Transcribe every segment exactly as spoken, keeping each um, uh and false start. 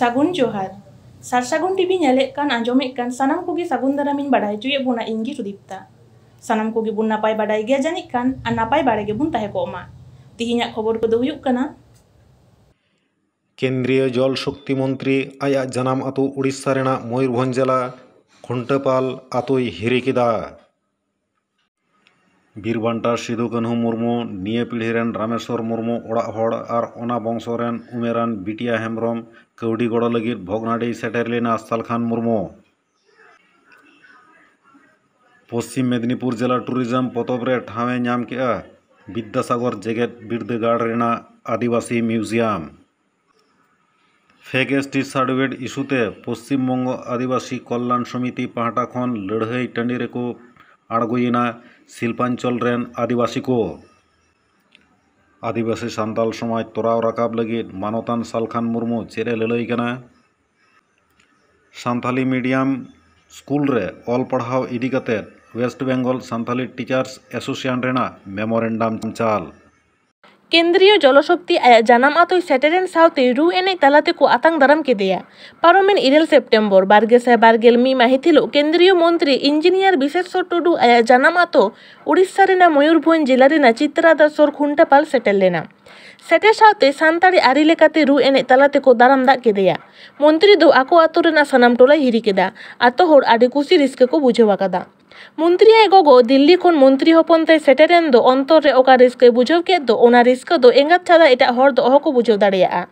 ᱥᱟᱹᱜᱩᱱ ᱡᱚᱦᱟᱨ᱾ ᱥᱟᱨᱥᱟᱹᱜᱩᱱ ᱴᱤᱵᱷᱤ ᱧᱮᱞᱮᱫ ᱠᱟᱱ, ᱟᱸᱡᱚᱢᱮᱫ ᱠᱟᱱ ᱥᱟᱱᱟᱢ ᱠᱚᱜᱮ ᱥᱟᱹᱜᱩᱱ ᱫᱟᱨᱟᱢᱤᱧ ᱵᱟᱰᱟᱭ ᱦᱚᱪᱚᱭᱮᱫ ᱵᱚᱱᱟ, ᱤᱧ ᱜᱮ ᱥᱩᱫᱤᱯᱛᱟ᱾ ᱥᱟᱱᱟᱢ ᱠᱚᱜᱮ ᱵᱚᱱ ᱱᱟᱯᱟᱭ ᱵᱟᱰᱟᱭ ᱜᱮᱭᱟ ᱡᱟᱹᱱᱤᱡ ᱠᱷᱟᱱ, ᱟᱨ ᱱᱟᱯᱟᱭ ᱵᱟᱲᱟ ᱜᱮᱵᱚᱱ ᱛᱟᱦᱮᱸ ᱠᱚᱜ ᱢᱟ᱾ ᱛᱮᱦᱮᱧᱟᱜ ᱠᱷᱚᱵᱚᱨ ᱠᱚᱫᱚ ᱦᱩᱭᱩᱜ ᱠᱟᱱᱟ᱾ ᱠᱮᱱᱫᱨᱤᱭᱚ ᱡᱚᱞ ᱥᱚᱠᱛᱤ ᱢᱚᱱᱛᱨᱤ ᱟᱭᱟᱜ ᱡᱟᱱᱟᱢ ᱟᱹᱛᱩ ᱳᱰᱤᱥᱟ ᱨᱮᱱᱟᱜ ᱢᱚᱭᱩᱨᱵᱷᱚᱸᱡᱽ ᱡᱮᱞᱟ ᱠᱷᱩᱱᱴᱟᱹᱯᱟᱞ ᱟᱹᱛᱩᱭ ᱦᱤᱨᱤ ᱠᱮᱫᱟ᱾ ᱵᱤᱨ ᱵᱟᱱᱴᱟ ᱥᱤᱫᱩ ᱠᱟᱹᱱᱦᱩ ᱢᱩᱨᱢᱩ ᱱᱤᱭᱟᱹ ᱯᱤᱲᱦᱤ ᱨᱮᱱ ᱨᱟᱢᱮᱥᱣᱚᱨ ᱢᱩᱨᱢᱩ ᱚᱲᱟᱜ ᱦᱚᱲ ᱟᱨ ᱚᱱᱟ ᱵᱚᱝᱥᱚ ᱨᱮᱱ ᱩᱢᱮᱨᱟᱱ ᱵᱤᱴᱤᱭᱟ ᱦᱮᱢᱵᱨᱚᱢ ᱠᱟᱹᱣᱰᱤ ᱜᱚᱲᱚ ᱞᱟᱹᱜᱤᱫ ᱵᱷᱚᱜᱽᱱᱟᱰᱤ ᱥᱮᱴᱮᱨ ᱞᱮᱱᱟ ᱥᱟᱞᱠᱷᱟᱱ ᱢᱩᱨᱢᱩ᱾ ᱯᱚᱥᱪᱤᱢ ᱢᱮᱫᱽᱱᱤᱯᱩᱨ ᱡᱮᱞᱟ ᱴᱩᱨᱤᱡᱚᱢ ᱯᱚᱛᱚᱵ ᱨᱮ ᱴᱷᱟᱶ ᱮ ᱧᱟᱢ ᱠᱮᱫᱼᱟ ᱵᱤᱫᱽᱫᱟᱥᱟᱜᱚᱨ ᱡᱮᱜᱮᱛ ᱵᱤᱨᱫᱟᱹᱜᱟᱲ ᱨᱮᱱᱟᱜ Adivasi museum. Fake S T certificate issue ᱛᱮ ᱯᱚᱥᱪᱤᱢ ᱵᱚᱝᱜᱚ ᱟᱹᱫᱤᱵᱟᱹᱥᱤ ᱠᱚᱞᱞᱟᱱ ᱥᱚᱢᱤᱛᱤ ᱯᱟᱦᱴᱟ ᱠᱷᱚᱱ ᱞᱟᱹᱲᱦᱟᱹᱭ ᱴᱟᱺᱰᱤ ᱨᱮᱠᱚ ᱟᱬᱜᱚᱭᱮᱱᱟ ᱥᱤᱞᱯᱟᱧᱪᱚᱞ ᱨᱮᱱ ᱟᱹᱫᱤᱵᱟᱹᱥᱤ ᱠᱚ᱾ ᱟᱹᱫᱤᱵᱟᱹᱥᱤ ᱥᱟᱱᱛᱟᱲ ᱥᱚᱢᱟᱡᱽ ᱛᱚᱨᱟᱣ ᱨᱟᱠᱟᱵ ᱞᱟᱹᱜᱤᱫ ᱢᱟᱱᱚᱛᱟᱱ ᱥᱟᱞᱠᱷᱟᱱ ᱢᱩᱨᱢᱩ ᱪᱮᱫ ᱮ ᱞᱟᱹᱞᱟᱹᱭ ᱠᱟᱱᱟ? ᱥᱟᱱᱛᱟᱞᱤ ᱢᱤᱰᱤᱭᱟᱢ ᱥᱠᱩᱞ ᱨᱮ ᱚᱞ ᱯᱟᱲᱦᱟᱣ ᱤᱫᱤ ᱠᱟᱛᱮ west Bengal Santali teachers association ᱨᱮᱱᱟᱜ ᱢᱮᱢᱳᱨᱮᱱᱰᱟᱢ ᱪᱟᱞ᱾ ᱠᱮᱱᱫᱨᱤᱭᱚ ᱡᱚᱞᱚᱥᱚᱠᱛᱤ ᱟᱭᱟᱜ ᱡᱟᱱᱟᱢ ᱟᱛᱳᱭ ᱥᱮᱴᱮᱨᱮᱱ ᱥᱟᱶᱛᱮ ᱨᱩ ᱮᱱᱮᱡ ᱛᱟᱞᱟ ᱛᱮᱠᱚ ᱟᱛᱟᱝ ᱫᱟᱨᱟᱢ ᱠᱮᱫᱮᱭᱟ᱾ ᱯᱟᱨᱚᱢᱮᱱ ᱤᱨᱟᱹᱞ ᱥᱮᱯᱴᱮᱢᱵᱚᱨ ᱵᱟᱨ ᱜᱮᱥᱟᱭ ᱵᱟᱨ ᱜᱮᱞ ᱢᱤᱫ ᱢᱟᱹᱦᱤᱛ ᱦᱤᱞᱳᱜ ᱠᱮᱱᱫᱨᱤᱭᱚ ᱢᱚᱱᱛᱨᱤ ᱤᱧᱡᱤᱱᱤᱭᱟᱨ ᱵᱤᱥᱮᱥᱥᱚᱨ ᱴᱩᱰᱩ ᱟᱭᱟᱜ ᱡᱟᱱᱟᱢ ᱟᱛᱳ ᱳᱰᱤᱥᱟ ᱨᱮᱱᱟᱜ ᱢᱚᱭᱩᱨᱵᱷᱚᱸᱡᱽ ᱡᱮᱞᱟ ᱨᱮᱱᱟᱜ ᱪᱤᱛᱨᱟᱫᱟᱥᱚᱨ ᱠᱷᱩᱱᱴᱟᱯᱟᱞ ᱥᱮᱴᱮᱨ ᱞᱮᱱᱟ᱾ ᱥᱮᱴᱮᱨ ᱥᱟᱶᱛᱮ ᱥᱟᱱᱛᱟᱲᱤ ᱟᱹᱨᱤ ᱞᱮᱠᱟᱛᱮ ᱨᱩ ᱮᱱᱮᱡ ᱛᱟᱞᱟ ᱛᱮᱠᱚ ᱫᱟᱨᱟᱢ ᱫᱟᱜ ᱠᱮᱫᱮᱭᱟ᱾ ᱢᱚᱱᱛᱨᱤ ᱫᱚ ᱟᱠᱚ ᱟᱛᱳ ᱨᱮᱱᱟᱜ ᱥᱟᱱᱟᱢ ᱴᱚᱞᱟᱭ ᱦᱤᱨᱤ ᱠᱮᱫᱟ᱾ ᱟᱛᱳ ᱦᱚᱲ ᱟᱹᱰᱤ ᱠᱩᱥᱤ ᱨᱟᱹᱥᱠᱟᱹ ᱠᱚ ᱵᱩᱡᱷᱟᱹᱣ ᱟᱠᱟᱫᱟ᱾ ᱢᱚᱱᱛᱨᱤ ᱟᱡ ᱜᱚᱜᱚ ᱫᱤᱞᱞᱤ ᱠᱷᱚᱱ ᱢᱚᱱᱛᱨᱤ ᱦᱚᱯᱚᱱ ᱛᱮ ᱥᱮᱴᱮᱨᱮᱱ ᱫᱚ ᱚᱱᱛᱚᱨ ᱨᱮ ᱚᱠᱟ ᱨᱟᱹᱥᱠᱟᱹᱭ ᱵᱩᱡᱷᱟᱹᱣ ᱠᱮᱫ ᱫᱚ, ᱚᱱᱟ ᱨᱟᱹᱥᱠᱟᱹ ᱫᱚ ᱮᱸᱜᱟᱛ ᱪᱷᱟᱰᱟ ᱮᱴᱟᱜ ᱦᱚᱲ ᱫᱚ ᱚᱦᱚ ᱠᱚ ᱵᱩᱡᱷᱟᱹᱣ ᱫᱟᱲᱮᱭᱟᱜᱼᱟ᱾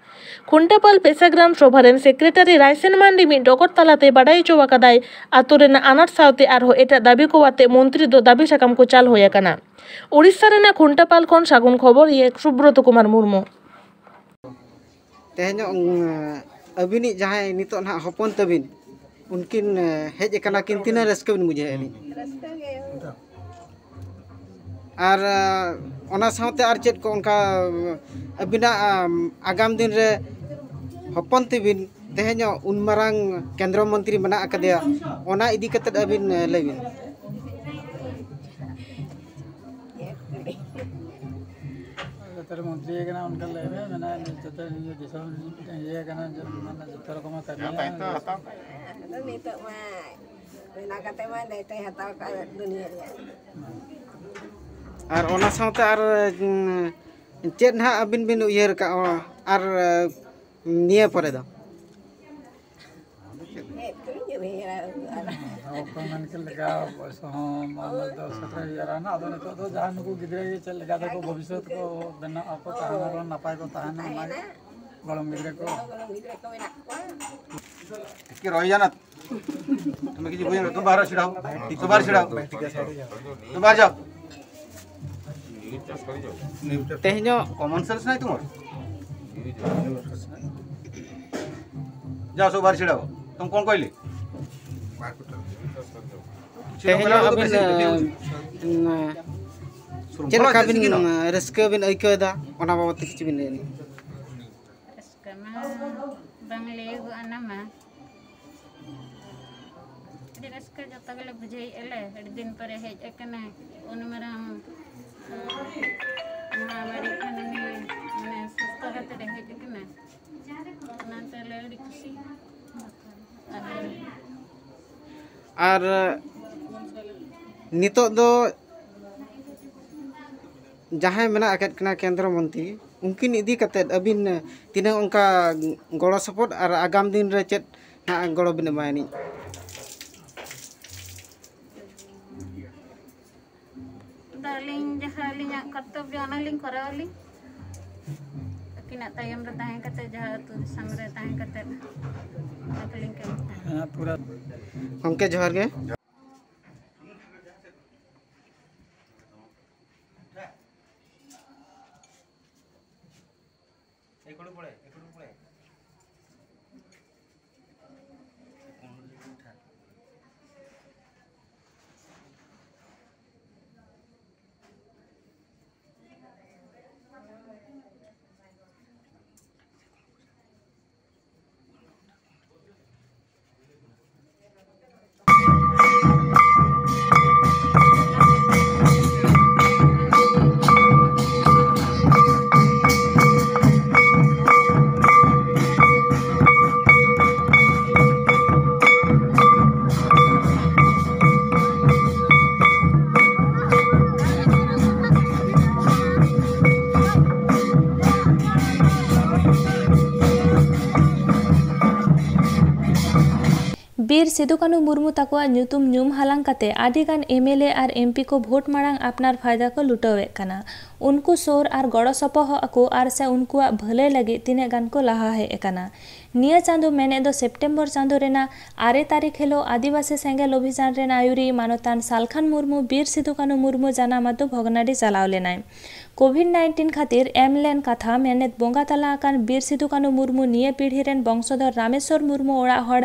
ᱠᱷᱩᱱᱴᱟᱹᱯᱟᱞ ᱯᱮᱥᱟ ᱜᱨᱟᱢ ᱥᱚᱵᱷᱟ ᱨᱮᱱ ᱥᱮᱠᱨᱮᱴᱟᱨᱤ ᱨᱟᱭᱥᱮᱱ ᱢᱟᱱᱰᱤ ᱢᱤᱫ ᱰᱚᱜᱚᱨ ᱛᱟᱞᱟᱛᱮ ᱵᱟᱰᱟᱭ ᱦᱚᱪᱚ ᱟᱠᱟᱫᱟᱭ, ᱟᱛᱳ ᱨᱮᱱᱟᱜ ᱟᱱᱟᱴ ᱥᱟᱶᱛᱮ ᱟᱨᱦᱚᱸ ᱮᱴᱟᱜ ᱫᱟᱹᱵᱤ ᱠᱚ ᱟᱛᱮ ᱢᱚᱱᱛᱨᱤ ᱫᱚ ᱫᱟᱹᱵᱤ ᱥᱟᱠᱟᱢ ᱠᱚ ᱪᱟᱞ ᱦᱩᱭ ᱟᱠᱟᱱᱟ᱾ ᱳᱰᱤᱥᱟ ᱨᱮᱱᱟᱜ ᱠᱷᱩᱱᱴᱟᱯᱟᱞ ᱠᱷᱚᱱ ᱥᱟᱹᱜᱩᱱ ᱠᱷᱚᱵᱚᱨᱤᱭᱟᱹ ᱥᱩᱵᱨᱚᱛ ᱠᱩᱢᱟᱨ ᱢᱩᱨᱢᱩ᱾ ᱛᱮᱦᱮᱧᱚᱜ, ᱩᱸ, ᱟᱹᱵᱤᱱᱤᱡ ᱡᱟᱦᱟᱸᱭ ᱱᱤᱛᱚᱜ ᱱᱟᱦᱟᱜ ᱦᱚᱯᱚᱱ ᱛᱟᱹᱵᱤᱱ, ᱩᱱᱠᱤᱱ, ᱮ, ᱦᱮᱡ ᱟᱠᱟᱱᱟ ᱠᱤᱱ, ᱛᱤᱱᱟᱹᱜ ᱨᱟᱹᱥᱠᱟᱹ ᱵᱤᱱ ᱵᱩᱡᱷᱟᱹᱣᱮᱫᱼᱟ ᱵᱤᱱ? ᱟᱨ, ᱮ, ᱚᱱᱟ ᱥᱟᱶᱛᱮ ᱟᱨ ᱪᱮᱫ ᱠᱚ ᱚᱱᱠᱟ, ᱮ, ᱟᱹᱵᱤᱱᱟᱜ, ᱟᱢ, ᱟᱜᱟᱢ ᱫᱤᱱ ᱨᱮ ᱦᱚᱯᱚᱱ ᱛᱟᱹᱵᱤᱱ ᱛᱮᱦᱮᱧᱚᱜ ᱩᱱ ᱢᱟᱨᱟᱝ ᱠᱮᱱᱫᱨᱚ ᱢᱚᱱᱛᱨᱤ ᱢᱮᱱᱟᱜ ᱟᱠᱟᱫᱮᱭᱟ, ᱚᱱᱟ ᱤᱫᱤ ᱠᱟᱛᱮᱫ ᱟᱹᱵᱤᱱ, ᱮ, ᱞᱟᱹᱭ ᱵᱤᱱ᱾ ᱢᱚᱱᱛᱨᱤ ᱠᱟᱱᱟ, ᱚᱱᱠᱟ ᱞᱟᱹᱭ ᱢᱮ, ᱢᱮᱱᱟ ᱡᱚᱛᱚ ᱱᱤᱭᱟᱹ ᱫᱤᱥᱚᱢ ᱢᱤᱫᱴᱮᱱ ᱤᱭᱟᱹ ᱠᱟᱱᱟ, ᱡᱮ ᱢᱟᱱᱮ ᱡᱚᱛᱚ ᱨᱚᱠᱚᱢᱟᱜ ᱠᱟᱹᱢᱤᱭᱟ᱾ ᱟᱫᱚ ᱱᱤᱛᱚᱜ ᱢᱟ ᱵᱮᱱᱟᱣ ᱠᱟᱛᱮ ᱢᱟ ᱫᱟᱭᱤᱛᱛᱚᱭ ᱦᱟᱛᱟᱣ ᱠᱟᱜ ᱫᱩᱱᱤᱭᱟᱹ ᱨᱮᱭᱟᱜ᱾ ᱟᱨ ᱚᱱᱟ ᱥᱟᱶᱛᱮ ᱟᱨ, ᱩᱸ, ᱪᱮᱫ ᱱᱟᱦᱟᱜ ᱟᱹᱵᱤᱱ ᱵᱤᱱ ᱩᱭᱦᱟᱹᱨ ᱠᱟᱜᱼᱟ ᱟᱨ, ᱩᱸ, ᱱᱤᱭᱟᱹ ᱯᱚᱨᱮ ᱫᱚ? ᱪᱮᱫ ᱠᱚᱧ ᱩᱭᱦᱟᱹᱨᱟ? ᱚᱠᱚᱭ ᱢᱮᱱ ᱠᱮᱫ ᱞᱮᱠᱟ, ᱵᱚᱭᱮᱥ ᱦᱚᱸ ᱢᱟ ᱫᱚ ᱥᱮᱴᱮᱨ ᱡᱟᱣᱨᱟᱭᱮᱱᱟ᱾ ᱟᱫᱚ ᱱᱤᱛᱚᱜ ᱫᱚ ᱡᱟᱦᱟᱸ ᱱᱩᱠᱩ ᱜᱤᱫᱽᱨᱟᱹ ᱜᱮ ᱪᱮᱫ ᱞᱮᱠᱟ ᱛᱮᱠᱚ ᱵᱷᱚᱵᱤᱥᱥᱚᱛ ᱠᱚ ᱵᱮᱱᱟᱜ ᱟᱠᱚ, ᱛᱟᱦᱮᱱ ᱟᱵᱚᱱ, ᱱᱟᱯᱟᱭ ᱠᱚ ᱛᱟᱦᱮᱱᱟ, ᱚᱱᱟᱜᱮ ᱜᱚᱲᱚᱢ ᱜᱤᱫᱽᱨᱟᱹ ᱠᱚ᱾ ᱜᱚᱲᱚᱢ ᱜᱤᱫᱽᱨᱟᱹ ᱠᱚ ᱢᱮᱱᱟᱜ ᱠᱚᱣᱟ᱾ ᱮᱠᱮ ᱨᱚᱦᱤ ᱡᱟᱱᱟᱛ᱾ ᱛᱩᱢᱮ ᱠᱤᱪᱷᱩ ᱵᱩᱡᱷᱟᱹᱣ ᱢᱮ, ᱛᱩᱢ ᱵᱟᱦᱟᱨ ᱪᱷᱤᱲᱟᱣ᱾ ᱛᱩᱢ ᱵᱟᱦᱟᱨ ᱪᱷᱤᱲᱟᱣ᱾ ᱛᱩᱢ ᱵᱟᱦᱟᱨ ᱡᱟᱣ᱾ ᱛᱮᱦᱮᱧᱚᱜ ᱠᱚᱢᱚᱱ ᱥᱮᱱᱥ ᱱᱟᱭ ᱛᱩᱢᱟᱨ? ᱡᱟᱣ ᱥᱚᱵ ᱵᱟᱦᱟᱨ ᱪᱷᱤᱲᱟᱣ᱾ ᱛᱩᱢ ᱠᱚᱱ ᱠᱚᱭᱞᱮ? ᱛᱮᱦᱮᱧᱚᱜ ᱟᱹᱵᱤᱱ, ᱮᱸ, ᱪᱮᱫ ᱞᱮᱠᱟ ᱵᱤᱱ, ᱮᱸ, ᱨᱟᱹᱥᱠᱟᱹ ᱵᱤᱱ ᱟᱹᱭᱠᱟᱹᱣ ᱮᱫᱟ, ᱚᱱᱟ ᱵᱟᱵᱚᱫ ᱛᱮ ᱠᱤᱪᱷᱩ ᱵᱤᱱ ᱞᱟᱹᱭ ᱟᱹᱞᱤᱧᱟ? ᱨᱟᱹᱥᱠᱟᱹ ᱢᱟ ᱵᱟᱝ ᱞᱟᱹᱭᱟᱹᱜᱚᱜᱼᱟ, ᱚᱱᱟ ᱢᱟ᱾ ᱟᱹᱰᱤ ᱨᱟᱹᱥᱠᱟᱹ ᱡᱚᱛᱚ ᱜᱮᱞᱮ ᱵᱩᱡᱷᱟᱹᱣᱮᱫᱼᱟ ᱞᱮ, ᱟᱹᱰᱤ ᱫᱤᱱ ᱯᱚᱨᱮ ᱦᱮᱡ ᱟᱠᱟᱱᱟᱭ ᱩᱱ ᱢᱟᱨᱟᱝ ᱢᱚᱦᱟᱢᱟᱨᱤ ᱠᱷᱚᱱ ᱩᱱᱤ, ᱢᱟᱱᱮ, ᱥᱩᱥᱛᱷ ᱠᱟᱛᱮ ᱦᱮᱡ ᱟᱠᱟᱱᱟ, ᱚᱱᱟᱛᱮ ᱞᱮ ᱟᱹᱰᱤ ᱠᱩᱥᱤ᱾ ᱟᱨ ᱱᱤᱛᱚᱜ ᱫᱚ ᱡᱟᱦᱟᱸᱭ ᱢᱮᱱᱟᱜ ᱟᱠᱟᱫ ᱠᱤᱱᱟ ᱠᱮᱱᱫᱨᱚ ᱢᱚᱱᱛᱨᱤ, ᱩᱱᱠᱤᱱ ᱤᱫᱤ ᱠᱟᱛᱮᱫ ᱟᱹᱵᱤᱱ ᱛᱤᱱᱟᱹᱜ ᱚᱱᱠᱟ ᱜᱚᱲᱚ ᱥᱚᱯᱚᱦᱚᱫ ᱟᱨ ᱟᱜᱟᱢ ᱫᱤᱱ ᱨᱮ ᱪᱮᱫ ᱦᱟᱸᱜ ᱜᱚᱲᱚ ᱵᱤᱱ ᱮᱢᱟ ᱟᱹᱱᱤᱡ? ᱟᱫᱚ ᱟᱹᱞᱤᱧ ᱡᱟᱦᱟᱸ ᱟᱹᱞᱤᱧᱟᱜ ᱠᱚᱨᱛᱚᱵᱵᱚ, ᱚᱱᱟᱞᱤᱧ ᱠᱚᱨᱟᱣ ᱟᱹᱞᱤᱧ᱾ ᱟᱹᱠᱤᱱᱟᱜ ᱛᱟᱭᱚᱢ ᱨᱮ ᱛᱟᱦᱮᱸ ᱠᱟᱛᱮ, ᱡᱟᱦᱟᱸ ᱟᱹᱛᱩ ᱫᱤᱥᱚᱢ ᱨᱮ ᱛᱟᱦᱮᱸ ᱠᱟᱛᱮ, ᱚᱱᱟ ᱠᱚᱞᱤᱧ ᱠᱟᱹᱢᱤ᱾ ᱦᱮᱸ, ᱯᱩᱨᱟᱹ᱾ ᱜᱚᱢᱠᱮ, ᱡᱚᱦᱟᱨ ᱜᱮ᱾ ᱵᱤᱨ ᱥᱤᱫᱩ ᱠᱟᱹᱱᱩ ᱢᱩᱨᱢᱩ ᱛᱟᱠᱚᱣᱟᱜ ᱧᱩᱛᱩᱢ ᱧᱩᱢ ᱦᱟᱞᱟᱝ ᱠᱟᱛᱮ ᱟᱹᱰᱤ ᱜᱟᱱ M L A R M P ᱠᱚ ᱵᱷᱳᱴ ᱢᱟᱲᱟᱝ ᱟᱯᱱᱟᱨ ᱯᱷᱟᱭᱫᱟ ᱠᱚ ᱞᱩᱴᱟᱹᱣᱮᱫ ᱠᱟᱱᱟ᱾ ᱩᱱᱠᱩ ᱥᱩᱨ ᱟᱨ ᱜᱚᱲᱚ ᱥᱚᱯᱚᱦᱚᱫ ᱟᱠᱚ ᱟᱨ ᱥᱮ ᱩᱱᱠᱩᱣᱟᱜ ᱵᱷᱟᱹᱞᱟᱹᱭ ᱞᱟᱹᱜᱤᱫ ᱛᱤᱱᱟᱹᱜ ᱜᱟᱱ ᱠᱚ ᱞᱟᱦᱟ ᱦᱮᱡ ᱟᱠᱟᱱᱟ᱾ ᱱᱤᱭᱟᱹ ᱪᱟᱸᱫᱚ, ᱢᱮᱱᱮᱫ ᱫᱚ ᱥᱮᱯᱴᱮᱢᱵᱚᱨ ᱪᱟᱸᱫᱚ ᱨᱮᱱᱟᱜ ᱟᱨᱮ ᱛᱟᱹᱨᱤᱠᱷ ᱦᱤᱞᱚᱜ ᱟᱹᱫᱤᱵᱟᱹᱥᱤ ᱥᱮᱸᱜᱮᱞ ᱚᱵᱷᱤᱡᱟᱱ ᱨᱮᱱ ᱟᱹᱭᱩᱨᱤᱡ ᱢᱟᱱᱚᱛᱟᱱ ᱥᱟᱞᱠᱷᱟᱱ ᱢᱩᱨᱢᱩ ᱵᱤᱨ ᱥᱤᱫᱩ ᱠᱟᱹᱱᱩ ᱢᱩᱨᱢᱩ ᱡᱟᱱᱟᱢ ᱟᱹᱛᱩ ᱵᱷᱚᱜᱽᱱᱟᱰᱤ ᱪᱟᱞᱟᱣ ᱞᱮᱱᱟᱭ᱾ ᱠᱳᱵᱷᱤᱰ ᱱᱟᱭᱤᱱᱴᱤᱱ ᱠᱷᱟᱹᱛᱤᱨ ᱮᱢ ᱞᱮᱱ ᱠᱟᱛᱷᱟ ᱢᱮᱱᱮᱫ ᱵᱚᱸᱜᱟ ᱛᱟᱞᱟ ᱟᱠᱟᱱ ᱵᱤᱨ ᱥᱤᱫᱩ ᱠᱟᱹᱱᱩ ᱢᱩᱨᱢᱩ ᱱᱤᱭᱟᱹ ᱯᱤᱲᱦᱤ ᱨᱮᱱ ᱵᱚᱝᱥᱚᱫᱷᱚᱨ ᱨᱟᱢᱮᱥᱣᱚᱨ ᱢᱩᱨᱢᱩ ᱚᱲᱟᱜ ᱦᱚᱲ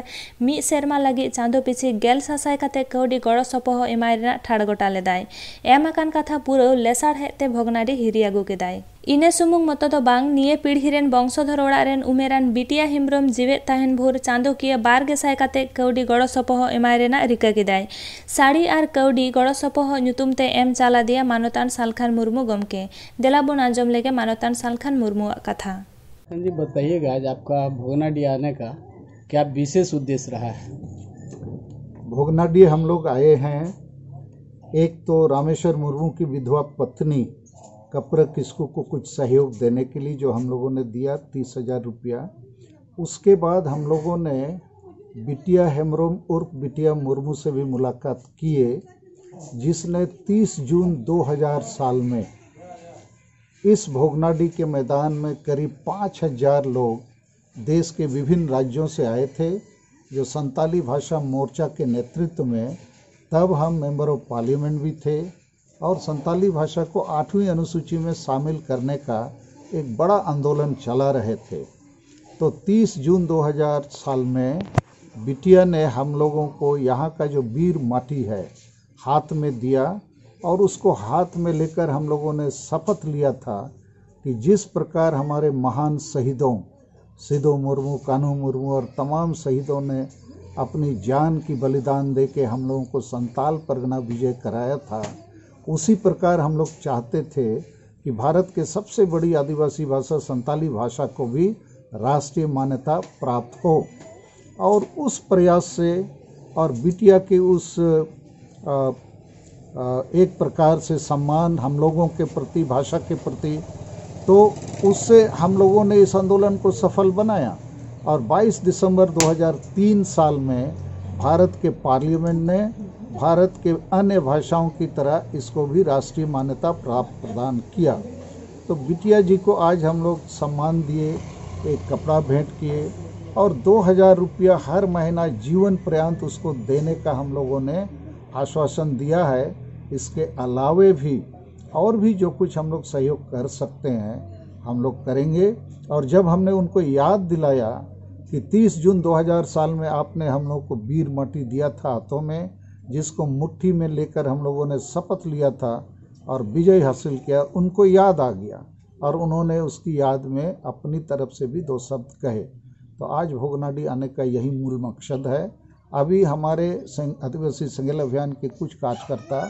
ᱢᱤᱫ ᱥᱮᱨᱢᱟ ᱞᱟᱹᱜᱤᱫ ᱪᱟᱸᱫᱚ ᱯᱤᱪᱷᱤ ᱜᱮᱞ ᱥᱟᱥᱟᱭ ᱠᱟᱛᱮ ᱠᱟᱹᱣᱰᱤ ᱜᱚᱲᱚ ᱥᱚᱯᱚᱦᱚᱫ ᱮᱢᱟᱭ ᱨᱮᱱᱟᱜ ᱴᱷᱟᱲ ᱜᱚᱴᱟ ᱞᱮᱫᱟᱭ᱾ ᱮᱢ ᱟᱠᱟᱱ ᱠᱟᱛᱷᱟ ᱯᱩᱨᱟᱹᱣ ᱞᱮᱥᱟᱲᱦᱮᱫ ᱛᱮ ᱵᱷᱚᱜᱽᱱᱟᱰᱤ ᱦᱤᱨᱤ ᱟᱹᱜᱩ ᱠᱮᱫᱟᱭ᱾ ᱤᱱᱟᱹ ᱥᱩᱢᱩᱝ ᱢᱚᱛᱚ ᱫᱚ ᱵᱟᱝ, ᱱᱤᱭᱟᱹ ᱯᱤᱲᱦᱤ ᱨᱮᱱ ᱵᱚᱝᱥᱚᱫᱷᱚᱨ ᱚᱲᱟᱜ ᱨᱮᱱ ᱩᱢᱮᱨᱟᱱ ᱵᱤᱴᱤᱭᱟ ᱦᱮᱢᱵᱨᱚᱢ ᱡᱤᱣᱮᱫ ᱛᱟᱦᱮᱱ ᱵᱷᱳᱨ ᱪᱟᱸᱫᱚᱠᱤᱭᱟᱹ ᱵᱟᱨ ᱜᱮᱥᱟᱭ ᱠᱟᱛᱮ ᱠᱟᱹᱣᱰᱤ ᱜᱚᱲᱚ ᱥᱚᱯᱚᱦᱚᱫ ᱮᱢᱟᱭ ᱨᱮᱱᱟᱜ ᱨᱤᱠᱟᱹ ᱠᱮᱫᱟᱭ᱾ ᱥᱟᱹᱲᱤ ᱟᱨ ᱠᱟᱹᱣᱰᱤ ᱜᱚᱲᱚ ᱥᱚᱯᱚᱦᱚᱫ ᱧᱩᱛᱩᱢ ᱛᱮ ᱮᱢ ᱪᱟᱞ ᱟᱫᱮᱭᱟ ᱢᱟᱱᱚᱛᱟᱱ ᱥᱟᱞᱠᱷᱟᱱ ᱢᱩᱨᱢᱩ ᱜᱚᱢᱠᱮ᱾ ᱫᱮᱞᱟ ᱵᱚᱱ ᱟᱸᱡᱚᱢ ᱞᱮᱜᱮ ᱢᱟᱱᱚᱛᱟᱱ ᱥᱟᱞᱠᱷᱟᱱ ᱢᱩᱨᱢᱩᱣᱟᱜ ᱠᱟᱛᱷᱟ᱾ जी, बताइएगा, आज आपका भोगनाडी आने का क्या विशेष उद्देश्य रहा है? भोगनाडी हम लोग आए हैं, एक तो रामेश्वर मुर्मू की विधवा पत्नी कपरा किस्कू को कुछ सहयोग देने के लिए जो हम लोगों ने दिया तीस हजार रुपया। उसके बाद हम लोगों ने बिटिया हेम्ब्रम उर्फ बिटिया मुर्मू से भी मुलाकात किए, जिसने तीस जून दो हज़ार साल में इस भोगनाडी के मैदान में करीब पाँच हज़ार लोग देश के विभिन्न राज्यों से आए थे, जो संताली भाषा मोर्चा के नेतृत्व में, तब हम मेंबर ऑफ पार्लियामेंट भी थे और संताली भाषा को आठवीं अनुसूची में शामिल करने का एक बड़ा आंदोलन चला रहे थे। तो तीस जून दो हज़ार साल में बिटिया ने हम लोगों को यहाँ का जो बीर माटी है, हाथ में दिया और उसको हाथ में लेकर हम लोगों ने शपथ लिया था कि जिस प्रकार हमारे महान शहीदों सिद्धू मुर्मू, कान्हू मुर्मू और तमाम शहीदों ने अपनी जान की बलिदान दे के हम लोगों को संताल परगना विजय कराया था, उसी प्रकार हम लोग चाहते थे कि भारत के सबसे बड़ी आदिवासी भाषा संताली भाषा को भी राष्ट्रीय मान्यता प्राप्त हो। और उस प्रयास से और बिटिया के उस अ, अ, एक प्रकार से सम्मान हम लोगों के प्रति, भाषा के प्रति, तो उससे हम लोगों ने इस आंदोलन को सफल बनाया। और बाईस दिसंबर दो हज़ार तीन साल में भारत के पार्लियामेंट ने भारत के अन्य भाषाओं की तरह इसको भी राष्ट्रीय मान्यता प्राप्त प्रदान किया। तो बिटिया जी को आज हम लोग सम्मान दिए, एक कपड़ा भेंट किए और दो हज़ार रुपया हर महीना जीवन पर्यंत उसको देने का हम लोगों ने आश्वासन दिया है। इसके अलावे भी और भी जो कुछ हम लोग सहयोग कर सकते हैं, हम लोग करेंगे। और जब हमने उनको याद दिलाया कि तीस जून दो हज़ार साल में आपने हम लोग को वीर माटी दिया था हाथों में, जिसको मुट्ठी में लेकर हम लोगों ने शपथ लिया था और विजय हासिल किया, उनको याद आ गया और उन्होंने उसकी याद में अपनी तरफ से भी दो शब्द कहे। तो आज भोगनाडी आने का यही मूल मकसद है। अभी हमारे संग-, आदिवासी सेंगेल अभियान के कुछ कार्यकर्ता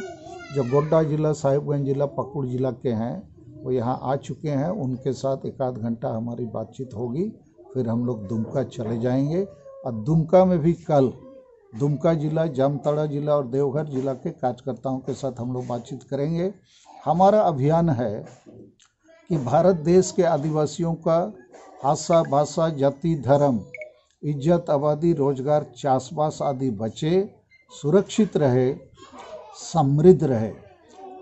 जो गोड्डा जिला, साहिबगंज जिला, पाकुड़ जिला के हैं, वो यहाँ आ चुके हैं। उनके साथ एक आध घंटा हमारी बातचीत होगी, फिर हम लोग दुमका चले जाएंगे और दुमका में भी कल दुमका जिला, जामताड़ा जिला और देवघर जिला के कार्यकर्ताओं के साथ हम लोग बातचीत करेंगे। हमारा अभियान है कि भारत देश के आदिवासियों का भाषा, भाषा, जाति, धर्म, इज्जत, आबादी, रोजगार, चासबास आदि बचे, सुरक्षित रहे, समृद्ध रहे।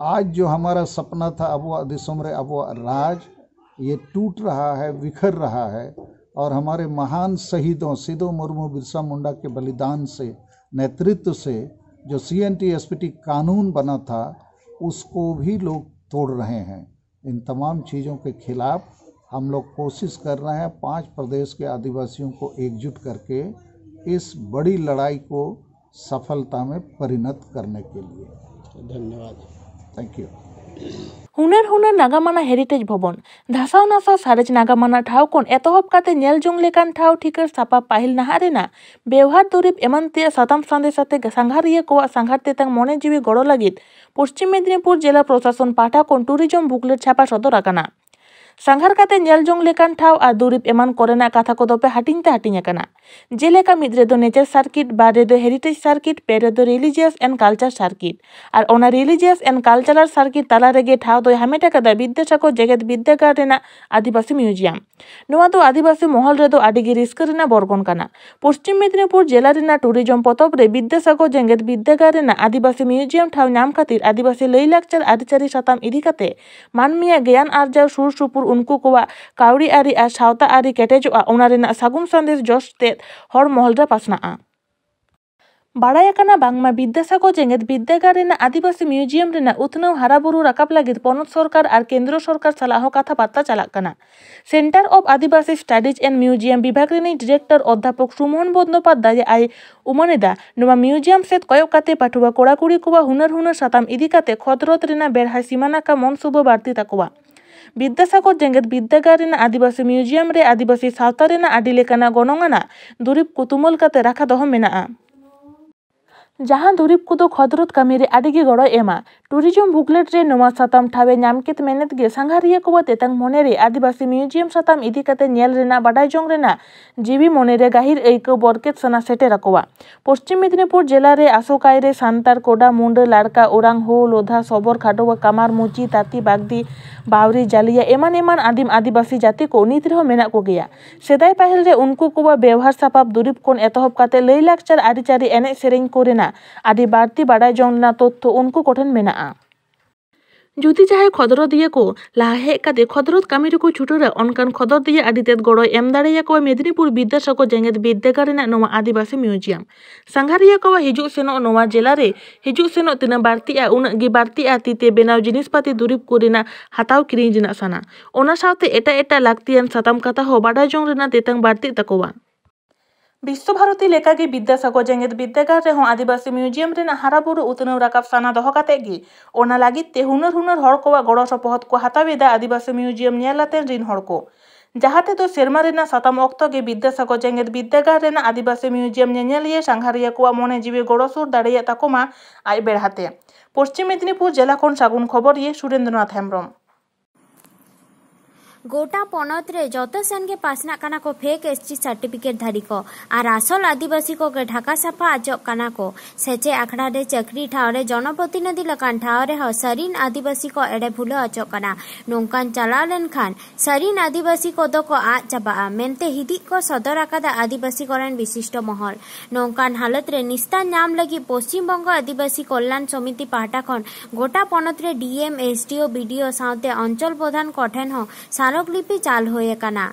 आज जो हमारा सपना था, अब वो दिसोम रे, अब वो राज, ये टूट रहा है, बिखर रहा है। और हमारे महान शहीदों सिदो मुर्मू, बिरसा मुंडा के बलिदान से, नेतृत्व से जो C N T S P T कानून बना था, उसको भी लोग तोड़ रहे हैं। इन तमाम चीज़ों के खिलाफ हम लोग कोशिश कर रहे हैं पांच प्रदेश के आदिवासियों को एकजुट करके इस बड़ी लड़ाई को सफलता में परिणत करने के लिए। धन्यवाद। Thank you. ᱦᱩᱱᱟᱹᱨ ᱦᱩᱱᱟᱹᱨ ᱱᱟᱜᱟᱢᱟᱱᱟ ᱦᱮᱨᱤᱴᱮᱡᱽ ᱵᱷᱚᱵᱚᱱ᱾ ᱫᱷᱟᱥᱟᱣ ᱱᱟᱥᱟᱣ ᱥᱟᱨᱮᱡ ᱱᱟᱜᱟᱢᱟᱱᱟ ᱴᱷᱟᱶ ᱠᱷᱚᱱ ᱮᱛᱚᱦᱚᱵ ᱠᱟᱛᱮ ᱧᱮᱞ ᱡᱚᱝ ᱞᱮᱠᱟᱱ ᱴᱷᱟᱶ ᱴᱷᱤᱠᱟᱹ ᱥᱟᱯᱟ ᱯᱟᱹᱦᱤᱞ ᱱᱟᱦᱟᱜ ᱨᱮᱱᱟᱜ ᱵᱮᱣᱦᱟᱨ ᱫᱩᱨᱤᱵ ᱮᱢᱟᱱ ᱛᱮᱭᱟᱜ ᱥᱟᱛᱟᱢ ᱥᱟᱸᱫᱮᱥ ᱟᱛᱮ ᱥᱟᱸᱜᱷᱟᱨᱤᱭᱟᱹ ᱠᱚᱣᱟᱜ ᱥᱟᱸᱜᱷᱟᱨ ᱛᱮᱛᱟᱝ ᱢᱚᱱᱮ ᱡᱤᱣᱤ ᱜᱚᱲᱚ ᱞᱟᱹᱜᱤᱫ ᱯᱚᱥᱪᱤᱢ ᱢᱮᱫᱽᱱᱤᱯᱩᱨ ᱡᱮᱞᱟ ᱯᱨᱚᱥᱟᱥᱚᱱ ᱯᱟᱦᱴᱟ ᱠᱷᱚᱱ ᱴᱩᱨᱤᱡᱚᱢ ᱵᱩᱠᱞᱮᱴ ᱪᱷᱟᱯᱟ ᱥᱚᱫᱚᱨ ᱟᱠᱟᱱᱟ᱾ ᱥᱟᱸᱜᱷᱟᱨ ᱠᱟᱛᱮ ᱧᱮᱞ ᱡᱚᱝ ᱞᱮᱠᱟᱱ ᱴᱷᱟᱶ ᱟᱨ ᱫᱩᱨᱤᱵ ᱮᱢᱟᱱ ᱠᱚᱨᱮᱱᱟᱜ ᱠᱟᱛᱷᱟ ᱠᱚᱫᱚ ᱯᱮ ᱦᱟᱹᱴᱤᱧ ᱛᱮ ᱦᱟᱹᱴᱤᱧ ᱟᱠᱟᱱᱟ᱾ ᱡᱮᱞᱮᱠᱟ ᱢᱤᱫ ᱨᱮᱫᱚ nature circuit, ᱵᱟᱨ ᱨᱮᱫᱚ heritage circuit, ᱯᱮ ᱨᱮᱫᱚ religious and culture circuit᱾ ᱟᱨ ᱚᱱᱟ religious and cultural circuit ᱛᱟᱞᱟ ᱨᱮᱜᱮ ᱴᱷᱟᱶ ᱫᱚᱭ ᱦᱟᱢᱮᱴ ᱟᱠᱟᱫᱟ ᱵᱤᱫᱽᱫᱟᱥᱟᱜᱚᱨ ᱡᱮᱜᱮᱛ ᱵᱤᱨᱫᱟᱹᱜᱟᱲ ᱨᱮᱱᱟᱜ ᱟᱹᱫᱤᱵᱟᱹᱥᱤ museum᱾ ᱱᱚᱣᱟ ᱫᱚ ᱟᱹᱫᱤᱵᱟᱹᱥᱤ ᱢᱚᱦᱚᱞ ᱨᱮᱫᱚ ᱟᱹᱰᱤ ᱜᱮ ᱨᱟᱹᱥᱠᱟᱹ ᱨᱮᱱᱟᱜ ᱵᱚᱨᱜᱚᱱ ᱠᱟᱱᱟ᱾ ᱯᱚᱥᱪᱤᱢ ᱢᱮᱫᱽᱱᱤᱯᱩᱨ ᱡᱮᱞᱟ ᱨᱮᱱᱟᱜ tourism ᱯᱚᱛᱚᱵ ᱨᱮ ᱵᱤᱫᱽᱫᱟᱥᱟᱜᱚᱨ ᱡᱮᱜᱮᱛ ᱵᱤᱨᱫᱟᱹᱜᱟᱲ ᱨᱮᱱᱟᱜ ᱟᱹᱫᱤᱵᱟᱹᱥᱤ museum ᱴᱷᱟᱶ ᱧᱟᱢ ᱠᱷᱟᱹᱛᱤᱨ ᱟᱹᱫᱤᱵᱟᱹᱥᱤ ᱞᱟᱹᱭ ᱞᱟᱠᱪᱟᱨ ᱟᱹᱨᱤᱪᱟᱹᱞᱤ ᱥᱟᱛᱟᱢ ᱤᱫᱤ ᱠᱟᱛᱮ ᱢᱟᱹᱱᱢᱤᱭᱟᱜ ᱜᱮᱭᱟᱱ ᱟᱨᱡᱟᱣ, ᱥᱩᱨ ᱥᱩᱯᱩᱨ ᱩᱱᱠᱩ ᱠᱚᱣᱟᱜ ᱠᱟᱹᱣᱰᱤ ᱟᱹᱨᱤ ᱟᱨ ᱥᱟᱶᱛᱟ ᱟᱹᱨᱤ ᱠᱮᱴᱮᱡᱚᱜᱼᱟ, ᱚᱱᱟ ᱨᱮᱱᱟᱜ ᱥᱟᱹᱜᱩᱱ ᱥᱟᱸᱫᱮᱥ ᱡᱚᱥ ᱛᱮᱫ ᱦᱚᱲ ᱢᱚᱦᱚᱞ ᱨᱮ ᱯᱟᱥᱱᱟᱜᱼᱟ᱾ ᱵᱟᱲᱟᱭ ᱟᱠᱟᱱᱟ ᱵᱟᱝᱢᱟ ᱵᱤᱫᱽᱫᱟᱥᱟᱜᱚᱨ ᱡᱮᱜᱮᱛ ᱵᱤᱨᱫᱟᱹᱜᱟᱲ ᱨᱮᱱᱟᱜ ᱟᱹᱫᱤᱵᱟᱹᱥᱤ museum ᱨᱮᱱᱟᱜ ᱩᱛᱱᱟᱹᱣ ᱦᱟᱨᱟᱵᱩᱨᱩ ᱨᱟᱠᱟᱵ ᱞᱟᱹᱜᱤᱫ ᱯᱚᱱᱚᱛ ᱥᱚᱨᱠᱟᱨ ᱟᱨ ᱠᱮᱱᱫᱨᱚ ᱥᱚᱨᱠᱟᱨ ᱥᱟᱞᱟᱜ ᱦᱚᱸ ᱠᱟᱛᱷᱟ ᱵᱟᱨᱛᱟ ᱪᱟᱞᱟᱜ ᱠᱟᱱᱟ᱾ Centre of Adivasi Studies and Museum ᱵᱤᱵᱷᱟᱜᱽ ᱨᱤᱱᱤᱡ director ᱚᱫᱽᱫᱷᱟᱯᱚᱠ ᱥᱩᱢᱚᱱ ᱵᱚᱱᱫᱳᱯᱟᱫᱽᱫᱷᱟᱭ ᱟᱭ ᱩᱢᱟᱹᱱ ᱮᱫᱟ, ᱱᱚᱣᱟ museum ᱥᱮᱫ ᱠᱚᱭᱚᱜ ᱠᱟᱛᱮ ᱯᱟᱹᱴᱷᱩᱣᱟᱹ ᱠᱚᱲᱟᱠᱩᱲᱤ ᱠᱚᱣᱟᱜ ᱦᱩᱱᱟᱹᱨ ᱦᱩᱱᱟᱹᱨ ᱥᱟᱛᱟᱢ ᱤᱫᱤ ᱠᱟᱛᱮ ᱠᱷᱚᱸᱫᱽᱨᱚᱸᱫᱽ ᱨᱮᱱᱟᱜ ᱵᱮᱲᱦᱟᱭ ᱥᱤᱢᱟᱱᱟ ᱠᱟ ᱢᱚᱱ ᱥᱩᱵᱟᱹ ᱵᱟᱹᱲᱛᱤ ᱛᱟᱠᱚᱣᱟ᱾ ᱵᱤᱫᱽᱫᱟᱥᱟᱜᱚᱨ ᱡᱮᱜᱮᱛ ᱵᱤᱨᱫᱟᱹᱜᱟᱲ ᱨᱮᱱᱟᱜ ᱟᱹᱫᱤᱵᱟᱹᱥᱤ museum ᱨᱮ ᱟᱹᱫᱤᱵᱟᱹᱥᱤ ᱥᱟᱶᱛᱟ ᱨᱮᱱᱟᱜ ᱟᱹᱰᱤ ᱞᱮᱠᱟᱱᱟᱜ ᱜᱚᱱᱚᱝ ᱟᱱᱟᱜ ᱫᱩᱨᱤᱵᱽ ᱠᱚ ᱛᱩᱢᱟᱹᱞ ᱠᱟᱛᱮ ᱨᱟᱠᱷᱟ ᱫᱚᱦᱚ ᱢᱮᱱᱟᱜᱼᱟ, ᱡᱟᱦᱟᱸ ᱫᱩᱨᱤᱵᱽ ᱠᱚᱫᱚ ᱠᱷᱚᱸᱫᱽᱨᱚᱸᱫᱽ ᱠᱟᱹᱢᱤ ᱨᱮ ᱟᱹᱰᱤ ᱜᱮ ᱜᱚᱲᱚᱭ ᱮᱢᱟ᱾ Tourism booklet ᱨᱮ ᱱᱚᱣᱟ ᱥᱟᱛᱟᱢ ᱴᱷᱟᱶ ᱮ ᱧᱟᱢ ᱠᱮᱫ ᱢᱮᱱᱮᱛ ᱜᱮ ᱥᱟᱸᱜᱷᱟᱨᱤᱭᱟᱹ ᱠᱚᱣᱟᱜ ᱛᱮᱛᱟᱝ ᱢᱚᱱᱮ ᱨᱮ ᱟᱹᱫᱤᱵᱟᱹᱥᱤ museum ᱥᱟᱛᱟᱢ ᱤᱫᱤ ᱠᱟᱛᱮ ᱧᱮᱞ ᱨᱮᱱᱟᱜ, ᱵᱟᱰᱟᱭ ᱡᱚᱝ ᱨᱮᱱᱟᱜ ᱡᱤᱣᱤ ᱢᱚᱱᱮ ᱨᱮ ᱜᱟᱹᱦᱤᱨ ᱟᱹᱭᱠᱟᱹᱣ ᱵᱚᱨᱠᱮᱛ ᱥᱟᱱᱟ ᱥᱮᱴᱮᱨ ᱟᱠᱚᱣᱟ᱾ ᱯᱚᱥᱪᱤᱢ ᱢᱮᱫᱽᱱᱤᱯᱩᱨ ᱡᱮᱞᱟ ᱨᱮ ᱟᱥᱚᱠᱟᱭ ᱨᱮ ᱥᱟᱱᱛᱟᱲ, ᱠᱳᱰᱟ, ᱢᱩᱱᱰᱟᱹ, ᱞᱟᱲᱠᱟ, ᱳᱨᱟᱝ, ᱦᱳ, ᱞᱳᱫᱷᱟ, ᱥᱚᱵᱚᱨ, ᱠᱷᱟᱰᱚᱣᱟ, ᱠᱟᱢᱟᱨ, ᱢᱩᱪᱤ, ᱛᱟᱹᱛᱤ, ᱵᱟᱜᱽᱫᱤ, ᱵᱟᱣᱨᱤ, ᱡᱟᱞᱤᱭᱟ ᱮᱢᱟᱱ ᱮᱢᱟᱱ ᱟᱹᱫᱤᱢ ᱟᱹᱫᱤᱵᱟᱹᱥᱤ ᱡᱟᱹᱛᱤ ᱠᱚ ᱱᱤᱛ ᱨᱮᱦᱚᱸ ᱢᱮᱱᱟᱜ ᱠᱚᱜᱮᱭᱟ᱾ ᱥᱮᱫᱟᱭ ᱯᱟᱹᱦᱤᱞ ᱨᱮ ᱩᱱᱠᱩ ᱠᱚᱣᱟᱜ ᱵᱮᱣᱦᱟᱨ ᱥᱟᱯᱟᱵ ᱫᱩᱨᱤᱵᱽ ᱠᱷᱚᱱ ᱮᱛᱚᱦᱚᱵ ᱠᱟᱛᱮ ᱞᱟᱹᱭ ᱞᱟᱠᱪᱟᱨ ᱟᱹᱨᱤᱪᱟᱹᱞᱤ ᱮᱱᱮᱡ ᱥᱮᱨᱮᱧ ᱠᱚ ᱨᱮᱱᱟᱜ ᱟᱹᱰᱤ ᱵᱟᱹᱲᱛᱤ ᱵᱟᱰᱟᱭ ᱡᱚᱝ ᱨᱮᱱᱟᱜ ᱛᱚᱛᱛᱷᱚ ᱩᱱᱠᱩ ᱠᱚᱴᱷᱮᱱ ᱢᱮᱱᱟᱜᱼᱟ᱾ ᱡᱩᱫᱤ ᱡᱟᱦᱟᱸᱭ ᱠᱷᱚᱸᱫᱽᱨᱚᱸᱫᱤᱭᱟᱹ ᱠᱚ ᱞᱟᱦᱟ ᱦᱮᱡ ᱠᱟᱛᱮ ᱠᱷᱚᱸᱫᱽᱨᱚᱸᱫᱽ ᱠᱟᱹᱢᱤ ᱨᱮᱠᱚ ᱪᱷᱩᱴᱟᱹᱨᱟ, ᱚᱱᱠᱟᱱ ᱠᱷᱚᱸᱫᱽᱨᱚᱸᱫᱤᱭᱟᱹ ᱟᱹᱰᱤ ᱛᱮᱫ ᱜᱚᱲᱚᱭ ᱮᱢ ᱫᱟᱲᱮᱭᱟᱠᱚᱣᱟ ᱢᱮᱫᱽᱱᱤᱯᱩᱨ ᱵᱤᱫᱽᱫᱟᱥᱟᱜᱚᱨ ᱡᱮᱜᱮᱛ ᱵᱤᱨᱫᱟᱹᱜᱟᱲ ᱨᱮᱱᱟᱜ ᱱᱚᱣᱟ ᱟᱹᱫᱤᱵᱟᱹᱥᱤ museum᱾ ᱥᱟᱸᱜᱷᱟᱨᱤᱭᱟᱹ ᱠᱚᱣᱟᱜ ᱦᱤᱡᱩᱜ ᱥᱮᱱᱚᱜ ᱱᱚᱣᱟ ᱡᱮᱞᱟ ᱨᱮ ᱦᱤᱡᱩᱜ ᱥᱮᱱᱚᱜ ᱛᱤᱱᱟᱹᱜ ᱵᱟᱹᱲᱛᱤᱜᱼᱟ, ᱩᱱᱟᱹᱜ ᱜᱮ ᱵᱟᱹᱲᱛᱤᱜᱼᱟ ᱛᱤ ᱛᱮ ᱵᱮᱱᱟᱣ ᱡᱤᱱᱤᱥ ᱯᱟᱹᱛᱤ ᱫᱩᱨᱤᱵᱽ ᱠᱚ ᱨᱮᱱᱟᱜ ᱦᱟᱛᱟᱣ ᱠᱤᱨᱤᱧ ᱨᱮᱱᱟᱜ ᱥᱟᱱᱟ᱾ ᱚᱱᱟ ᱥᱟᱶᱛᱮ ᱮᱴᱟᱜ ᱮᱴᱟᱜ ᱞᱟᱹᱠᱛᱤᱭᱟᱱ ᱥᱟᱛᱟᱢ ᱠᱟᱛᱷᱟ ᱦᱚᱸ ᱵᱟᱰᱟᱭ ᱡᱚᱝ ᱨᱮᱱᱟᱜ ᱛᱮᱛᱟᱝ ᱵᱟᱹᱲᱛᱤᱜ ᱛᱟᱠᱚᱣᱟ᱾ ᱵᱤᱥᱥᱚ ᱵᱷᱟᱨᱚᱛᱤ ᱞᱮᱠᱟᱜᱮ ᱵᱤᱫᱽᱫᱟᱥᱟᱜᱚᱨ ᱡᱮᱜᱮᱛ ᱵᱤᱨᱫᱟᱹᱜᱟᱲ ᱨᱮᱦᱚᱸ ᱟᱹᱫᱤᱵᱟᱹᱥᱤ museum ᱨᱮᱱᱟᱜ ᱦᱟᱨᱟᱵᱩᱨᱩ ᱩᱛᱱᱟᱹᱣ ᱨᱟᱠᱟᱵ ᱥᱟᱱᱟ ᱫᱚᱦᱚ ᱠᱟᱛᱮ ᱜᱮ ᱚᱱᱟ ᱞᱟᱹᱜᱤᱫ ᱛᱮ ᱦᱩᱱᱟᱹᱨ ᱦᱩᱱᱟᱹᱨ ᱦᱚᱲ ᱠᱚᱣᱟᱜ ᱜᱚᱲᱚ ᱥᱚᱯᱚᱦᱚᱫ ᱠᱚ ᱦᱟᱛᱟᱣ ᱮᱫᱟ ᱟᱹᱫᱤᱵᱟᱹᱥᱤ museum ᱧᱮᱞ ᱟᱛᱮᱱ ᱨᱤᱱ ᱦᱚᱲ ᱠᱚ, ᱡᱟᱦᱟᱸ ᱛᱮᱫᱚ ᱥᱮᱨᱢᱟ ᱨᱮᱱᱟᱜ ᱥᱟᱛᱟᱢ ᱚᱠᱛᱚ ᱜᱮ ᱵᱤᱫᱽᱫᱟᱥᱟᱜᱚᱨ ᱡᱮᱜᱮᱛ ᱵᱤᱨᱫᱟᱹᱜᱟᱲ ᱨᱮᱱᱟᱜ ᱟᱹᱫᱤᱵᱟᱹᱥᱤ museum ᱧᱮᱧᱮᱞᱤᱭᱟᱹ ᱥᱟᱸᱜᱷᱟᱨᱤᱭᱟᱹ ᱠᱚᱣᱟᱜ ᱢᱚᱱᱮ ᱡᱤᱣᱤ ᱜᱚᱲᱚ ᱥᱩᱨ ᱫᱟᱲᱮᱭᱟᱜ ᱛᱟᱠᱚ ᱢᱟ ᱟᱡ ᱵᱮᱲᱦᱟᱛᱮ᱾ ᱯᱚᱥᱪᱤᱢ ᱢᱮᱫᱽᱱᱤᱯᱩᱨ ᱡᱮᱞᱟ ᱠᱷᱚᱱ ᱥᱟᱹᱜᱩᱱ ᱠᱷᱚᱵᱚᱨᱤᱭᱟᱹ ᱥᱩᱨᱮᱱᱫᱨᱚᱱᱟᱛᱷ ᱦᱮᱢᱵᱨᱚᱢ᱾ ᱜᱚᱴᱟ ᱯᱚᱱᱚᱛ ᱨᱮ ᱡᱚᱛᱚ ᱥᱮᱱ ᱜᱮ ᱯᱟᱥᱱᱟᱜ ᱠᱟᱱᱟ ᱠᱚ ᱯᱷᱮᱠ ᱮᱥ ᱴᱤ ᱥᱟᱨᱴᱤᱯᱷᱤᱠᱮᱴ ᱫᱷᱟᱹᱨᱤ ᱠᱚ ᱟᱨ ᱟᱥᱚᱞ ᱟᱹᱫᱤᱵᱟᱹᱥᱤ ᱠᱚᱜᱮ ᱰᱷᱟᱠᱟ ᱥᱟᱯᱷᱟ ᱚᱪᱚᱜ ᱠᱟᱱᱟ ᱠᱚ᱾ ᱥᱮᱪᱮᱫ ᱟᱠᱷᱲᱟ ᱨᱮ ᱪᱟᱹᱠᱨᱤ ᱴᱷᱟᱶ ᱨᱮ ᱡᱚᱱᱚᱯᱨᱚᱛᱤᱱᱤᱫᱷᱤ ᱞᱮᱠᱟᱱ ᱴᱷᱟᱶ ᱨᱮᱦᱚᱸ ᱥᱟᱹᱨᱤᱱ ᱟᱹᱫᱤᱵᱟᱹᱥᱤ ᱠᱚ ᱮᱲᱮ ᱵᱷᱩᱞᱟᱹ ᱚᱪᱚᱜ ᱠᱟᱱᱟ᱾ ᱱᱚᱝᱠᱟᱱ ᱪᱟᱞᱟᱣ ᱞᱮᱱᱠᱷᱟᱱ ᱥᱟᱹᱨᱤᱱ ᱟᱹᱫᱤᱵᱟᱹᱥᱤ ᱠᱚᱫᱚ ᱠᱚ ᱟᱫ ᱪᱟᱵᱟᱜᱼᱟ ᱢᱮᱱᱛᱮ ᱦᱤᱫᱤᱡ ᱠᱚ ᱥᱚᱫᱚᱨ ᱟᱠᱟᱫᱟ ᱟᱹᱫᱤᱵᱟᱹᱥᱤ ᱠᱚᱨᱮᱱ ᱵᱤᱥᱤᱥᱴᱚ ᱢᱚᱦᱚᱞ᱾ ᱱᱚᱝᱠᱟᱱ ᱦᱟᱞᱚᱛ ᱨᱮ ᱱᱤᱥᱛᱟᱨ ᱧᱟᱢ ᱞᱟᱹᱜᱤᱫ ᱯᱚᱥᱪᱤᱢ ᱵᱚᱝᱜᱚ ᱟᱹᱫᱤᱵᱟᱹᱥᱤ ᱠᱚᱞᱭᱟᱱ ᱥᱚᱢᱤᱛᱤ ᱯᱟᱦᱴᱟ ᱠᱷᱚᱱ ᱜᱚᱴᱟ ᱯᱚᱱᱚᱛ ᱨᱮ ᱰᱤ ᱮᱢ, ᱮᱥ ᱰᱤ ᱳ, ᱵᱤ ᱰᱤ ᱳ ᱥᱟᱶᱛᱮ ᱚᱧᱪᱚᱞ ᱯᱨᱚᱫᱷᱟᱱ ᱠᱚᱴᱷᱮᱱ ᱦᱚᱸ ᱥᱟᱨᱚᱠ ᱞᱤᱯᱤ ᱪᱟᱞ ᱦᱩᱭ ᱟᱠᱟᱱᱟ᱾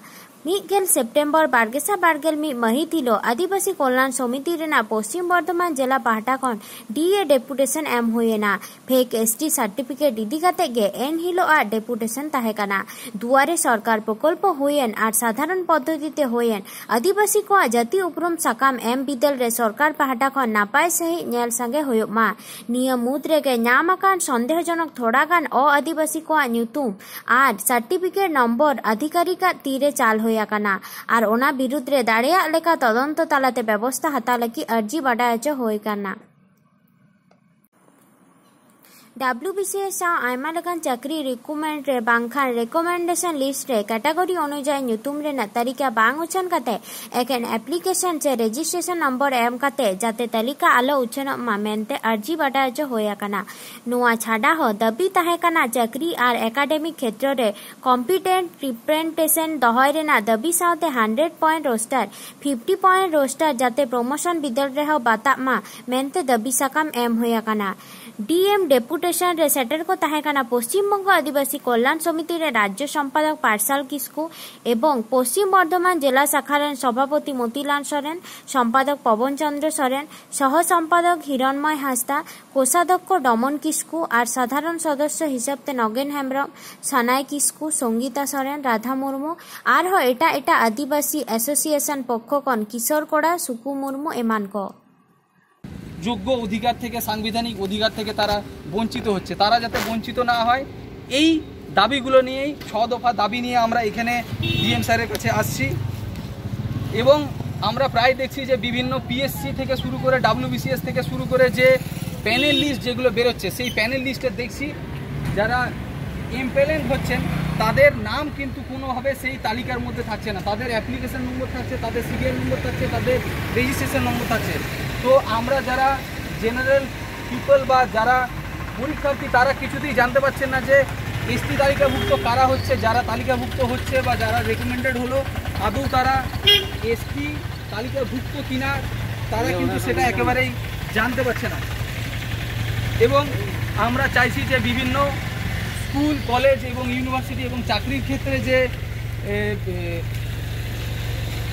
ᱢᱤᱫ ᱜᱮᱞ ᱥᱮᱯᱴᱮᱢᱵᱚᱨ ᱵᱟᱨ ᱜᱮᱥᱟᱭ ᱵᱟᱨ ᱜᱮᱞ ᱢᱤᱫ ᱢᱟᱹᱦᱤᱛ ᱦᱤᱞᱳᱜ ᱟᱹᱫᱤᱵᱟᱹᱥᱤ ᱠᱚᱞᱭᱟᱱ ᱥᱚᱢᱤᱛᱤ ᱨᱮᱱᱟᱜ ᱯᱚᱥᱪᱤᱢ ᱵᱚᱨᱫᱷᱚᱢᱟᱱ ᱡᱮᱞᱟ ᱯᱟᱦᱴᱟ ᱠᱷᱚᱱ ᱰᱤ ᱮ ᱰᱮᱯᱩᱴᱮᱥᱚᱱ ᱮᱢ ᱦᱩᱭ ᱮᱱᱟ᱾ ᱯᱷᱮᱠ ᱮᱥ ᱴᱤ ᱥᱟᱨᱴᱤᱯᱷᱤᱠᱮᱴ ᱤᱫᱤ ᱠᱟᱛᱮ ᱜᱮ ᱮᱱ ᱦᱤᱞᱳᱜ ᱟᱜ ᱰᱮᱯᱩᱴᱮᱥᱚᱱ ᱛᱟᱦᱮᱸ ᱠᱟᱱᱟ᱾ ᱫᱩᱣᱟᱨᱮ ᱥᱚᱨᱠᱟᱨ ᱯᱨᱚᱠᱚᱞᱯᱚ ᱦᱩᱭᱮᱱ ᱟᱨ ᱥᱟᱫᱷᱟᱨᱚᱱ ᱯᱚᱫᱽᱫᱷᱚᱛᱤ ᱛᱮ ᱦᱩᱭᱮᱱ ᱟᱹᱫᱤᱵᱟᱹᱥᱤ ᱠᱚᱣᱟᱜ ᱡᱟᱹᱛᱤ ᱩᱯᱨᱩᱢ ᱥᱟᱠᱟᱢ ᱮᱢ ᱵᱤᱫᱟᱹᱞ ᱨᱮ ᱥᱚᱨᱠᱟᱨ ᱯᱟᱦᱴᱟ ᱠᱷᱚᱱ ᱱᱟᱯᱟᱭ ᱥᱟᱺᱦᱤᱡ ᱧᱮᱞ ᱥᱟᱸᱜᱮ ᱦᱩᱭᱩᱜ ᱢᱟ᱾ ᱱᱤᱭᱟᱹ ᱢᱩᱫᱽ ᱨᱮᱜᱮ ᱧᱟᱢ ᱟᱠᱟᱱ ᱥᱚᱱᱫᱮᱦᱚᱡᱚᱱᱚᱠ ᱛᱷᱚᱲᱟ ᱜᱟᱱ ᱚ ᱟᱹᱫᱤᱵᱟᱹᱥᱤ ᱠᱚᱣᱟᱜ ᱧᱩᱛᱩᱢ ᱟᱨ ᱥᱟᱨᱴᱤᱯᱷᱤᱠᱮᱴ ᱱᱚᱢᱵᱚᱨ ᱟᱫᱷᱤᱠᱟᱨᱤᱠᱟᱜ ᱛᱤᱨᱮ ᱪᱟᱞ ᱦᱩᱭ ᱟᱠᱟᱱᱟ ᱟᱨ ᱚᱱᱟ ᱵᱤᱨᱩᱫᱽ ᱨᱮ ᱫᱟᱲᱮᱭᱟᱜ ᱞᱮᱠᱟ ᱛᱚᱫᱚᱱᱛᱚ ᱛᱟᱞᱟᱛᱮ ᱵᱮᱵᱚᱥᱛᱷᱟ ᱦᱟᱛᱟᱣ ᱞᱟᱹᱜᱤᱫ ᱟᱹᱨᱡᱤ ᱵᱟᱰᱟᱭ ᱦᱚᱪᱚ ᱦᱩᱭ ᱟᱠᱟᱱᱟ᱾ ᱰᱟᱵᱞᱤᱭᱩ ᱵᱤ ᱥᱤ ᱮᱥ ᱥᱟᱶ ᱟᱭᱢᱟ ᱞᱮᱠᱟᱱ ᱪᱟᱹᱠᱨᱤ ᱨᱤᱠᱨᱩᱴᱢᱮᱱᱴ ᱨᱮ ᱵᱟᱝᱠᱷᱟᱱ ᱨᱮᱠᱚᱢᱮᱱᱰᱮᱥᱚᱱ ᱞᱤᱥᱴ ᱨᱮ ᱠᱮᱴᱟᱜᱚᱨᱤ ᱚᱱᱩᱡᱟᱭᱤ ᱧᱩᱛᱩᱢ ᱨᱮᱱᱟᱜ ᱛᱟᱹᱞᱤᱠᱟ ᱵᱟᱝ ᱩᱪᱷᱟᱹᱱ ᱠᱟᱛᱮ ᱮᱠᱮᱱ ᱮᱯᱞᱤᱠᱮᱥᱚᱱ ᱥᱮ ᱨᱮᱡᱤᱥᱴᱨᱮᱥᱚᱱ ᱱᱚᱢᱵᱚᱨ ᱮᱢ ᱠᱟᱛᱮ ᱡᱟᱛᱮ ᱛᱟᱹᱞᱤᱠᱟ ᱟᱞᱚ ᱩᱪᱷᱟᱹᱱᱚᱜ ᱢᱟ ᱢᱮᱱᱛᱮ ᱟᱹᱨᱡᱤ ᱵᱟᱰᱟᱭ ᱦᱚᱪᱚ ᱦᱩᱭ ᱟᱠᱟᱱᱟ᱾ ᱱᱚᱣᱟ ᱪᱷᱟᱰᱟ ᱦᱚᱸ ᱫᱟᱹᱵᱤ ᱛᱟᱦᱮᱸ ᱠᱟᱱᱟ ᱪᱟᱹᱠᱨᱤ ᱟᱨ ᱮᱠᱟᱰᱮᱢᱤᱠ ᱠᱷᱮᱛᱨᱚ ᱨᱮ ᱠᱚᱢᱯᱤᱴᱮᱱᱴ ᱨᱤᱯᱨᱮᱡᱮᱱᱴᱮᱥᱚᱱ ᱫᱚᱦᱚᱭ ᱨᱮᱱᱟᱜ ᱫᱟᱹᱵᱤ ᱥᱟᱶᱛᱮ hundred point roster, fifty point roster ᱡᱟᱛᱮ ᱯᱨᱚᱢᱳᱥᱚᱱ ᱵᱤᱫᱟᱹᱞ ᱨᱮᱦᱚᱸ ᱵᱟᱛᱟᱜ ᱢᱟ ᱢᱮᱱᱛᱮ ᱫᱟᱹᱵᱤ ᱥᱟᱠᱟᱢ ᱮᱢ ᱦᱩᱭ ᱟᱠᱟᱱᱟ᱾ ᱰᱤ ᱮᱢ ᱰᱮᱯᱩᱴᱮᱥᱚᱱ ᱨᱮ ᱥᱮᱴᱮᱨ ᱠᱚ ᱛᱟᱦᱮᱸ ᱠᱟᱱᱟ ᱯᱚᱥᱪᱤᱢ ᱵᱚᱝᱜᱚ ᱟᱹᱫᱤᱵᱟᱹᱥᱤ ᱠᱚᱞᱭᱟᱱ ᱥᱚᱢᱤᱛᱤ ᱨᱮ ᱨᱟᱡᱽᱡᱚ ᱥᱚᱢᱯᱟᱫᱚᱠ ᱯᱟᱨᱥᱟᱞ ᱠᱤᱥᱠᱩ ᱮᱵᱚᱝ ᱯᱚᱥᱪᱤᱢ ᱵᱚᱨᱫᱷᱚᱢᱟᱱ ᱡᱮᱞᱟ ᱥᱟᱠᱷᱟ ᱨᱮᱱ ᱥᱚᱵᱷᱟᱯᱚᱛᱤ ᱢᱚᱛᱤᱞᱟᱞ ᱥᱚᱨᱮᱱ, ᱥᱚᱢᱯᱟᱫᱚᱠ ᱯᱚᱵᱚᱱ ᱪᱚᱸᱫᱽᱨᱚ ᱥᱚᱨᱮᱱ, ᱥᱚᱦᱚ ᱥᱚᱢᱯᱟᱫᱚᱠ ᱦᱤᱨᱚᱱᱢᱚᱭ ᱦᱟᱸᱥᱫᱟ, ᱠᱳᱥᱟᱫᱷᱚᱠᱠᱷᱚ ᱰᱚᱢᱚᱱ ᱠᱤᱥᱠᱩ ᱟᱨ ᱥᱟᱫᱷᱟᱨᱚᱱ ᱥᱚᱫᱚᱥᱥᱚ ᱦᱤᱥᱟᱹᱵ ᱛᱮ ᱱᱚᱜᱮᱱ ᱦᱮᱢᱵᱨᱚᱢ, ᱥᱟᱱᱟᱭ ᱠᱤᱥᱠᱩ, ᱥᱚᱝᱜᱤᱛᱟ ᱥᱚᱨᱮᱱ, ᱨᱟᱫᱷᱟ ᱢᱩᱨᱢᱩ, ᱟᱨᱦᱚᱸ ᱮᱴᱟᱜ ᱮᱴᱟᱜ ᱟᱹᱫᱤᱵᱟᱹᱥᱤ ᱮᱥᱳᱥᱤᱭᱮᱥᱚᱱ ᱯᱚᱠᱠᱷᱚ ᱠᱷᱚᱱ ᱠᱤᱥᱳᱨ ᱠᱚᱲᱟ, ᱥᱩᱠᱩ ᱢᱩᱨᱢᱩ ᱮᱢᱟᱱ ᱠᱚ᱾ যোগ্য অধিকার থেকে, সাংবিধানিক অধিকার থেকে তারা বঞ্চিত হচ্ছে। তারা যাতে বঞ্চিত না হয়, এই দাবিগুলো নিয়েই, ছ দফা দাবি নিয়ে আমরা এখানে ডিএম স্যারের কাছে আসছি। এবং আমরা প্রায় দেখছি যে বিভিন্ন পিএসসি থেকে শুরু করে, ডাব্লিউবিসিএস থেকে শুরু করে যে প্যানেল লিস্ট যেগুলো বেরোচ্ছে, সেই প্যানেল লিস্টে দেখছি যারা এমপ্যানেল হচ্ছেন, তাদের নাম কিন্তু কোনোভাবে সেই তালিকার মধ্যে থাকছে না। তাদের অ্যাপ্লিকেশন নম্বর থাকছে, তাদের সিরিয়াল নম্বর থাকছে, তাদের রেজিস্ট্রেশন নম্বর থাকছে। তো আমরা যারা জেনারেল পিপল বা যারা পরীক্ষার্থী, তারা কিছুতেই জানতে পারছেন না যে এসটি তালিকাভুক্ত কারা হচ্ছে, যারা তালিকাভুক্ত হচ্ছে বা যারা রেকমেন্ডেড হলো, আদৌ তারা এসটি তালিকাভুক্ত কিনা, তারা কিন্তু সেটা একেবারেই জানতে পারছে না। এবং আমরা চাইছি যে বিভিন্ন স্কুল, কলেজ এবং ইউনিভার্সিটি এবং চাকরির ক্ষেত্রে যে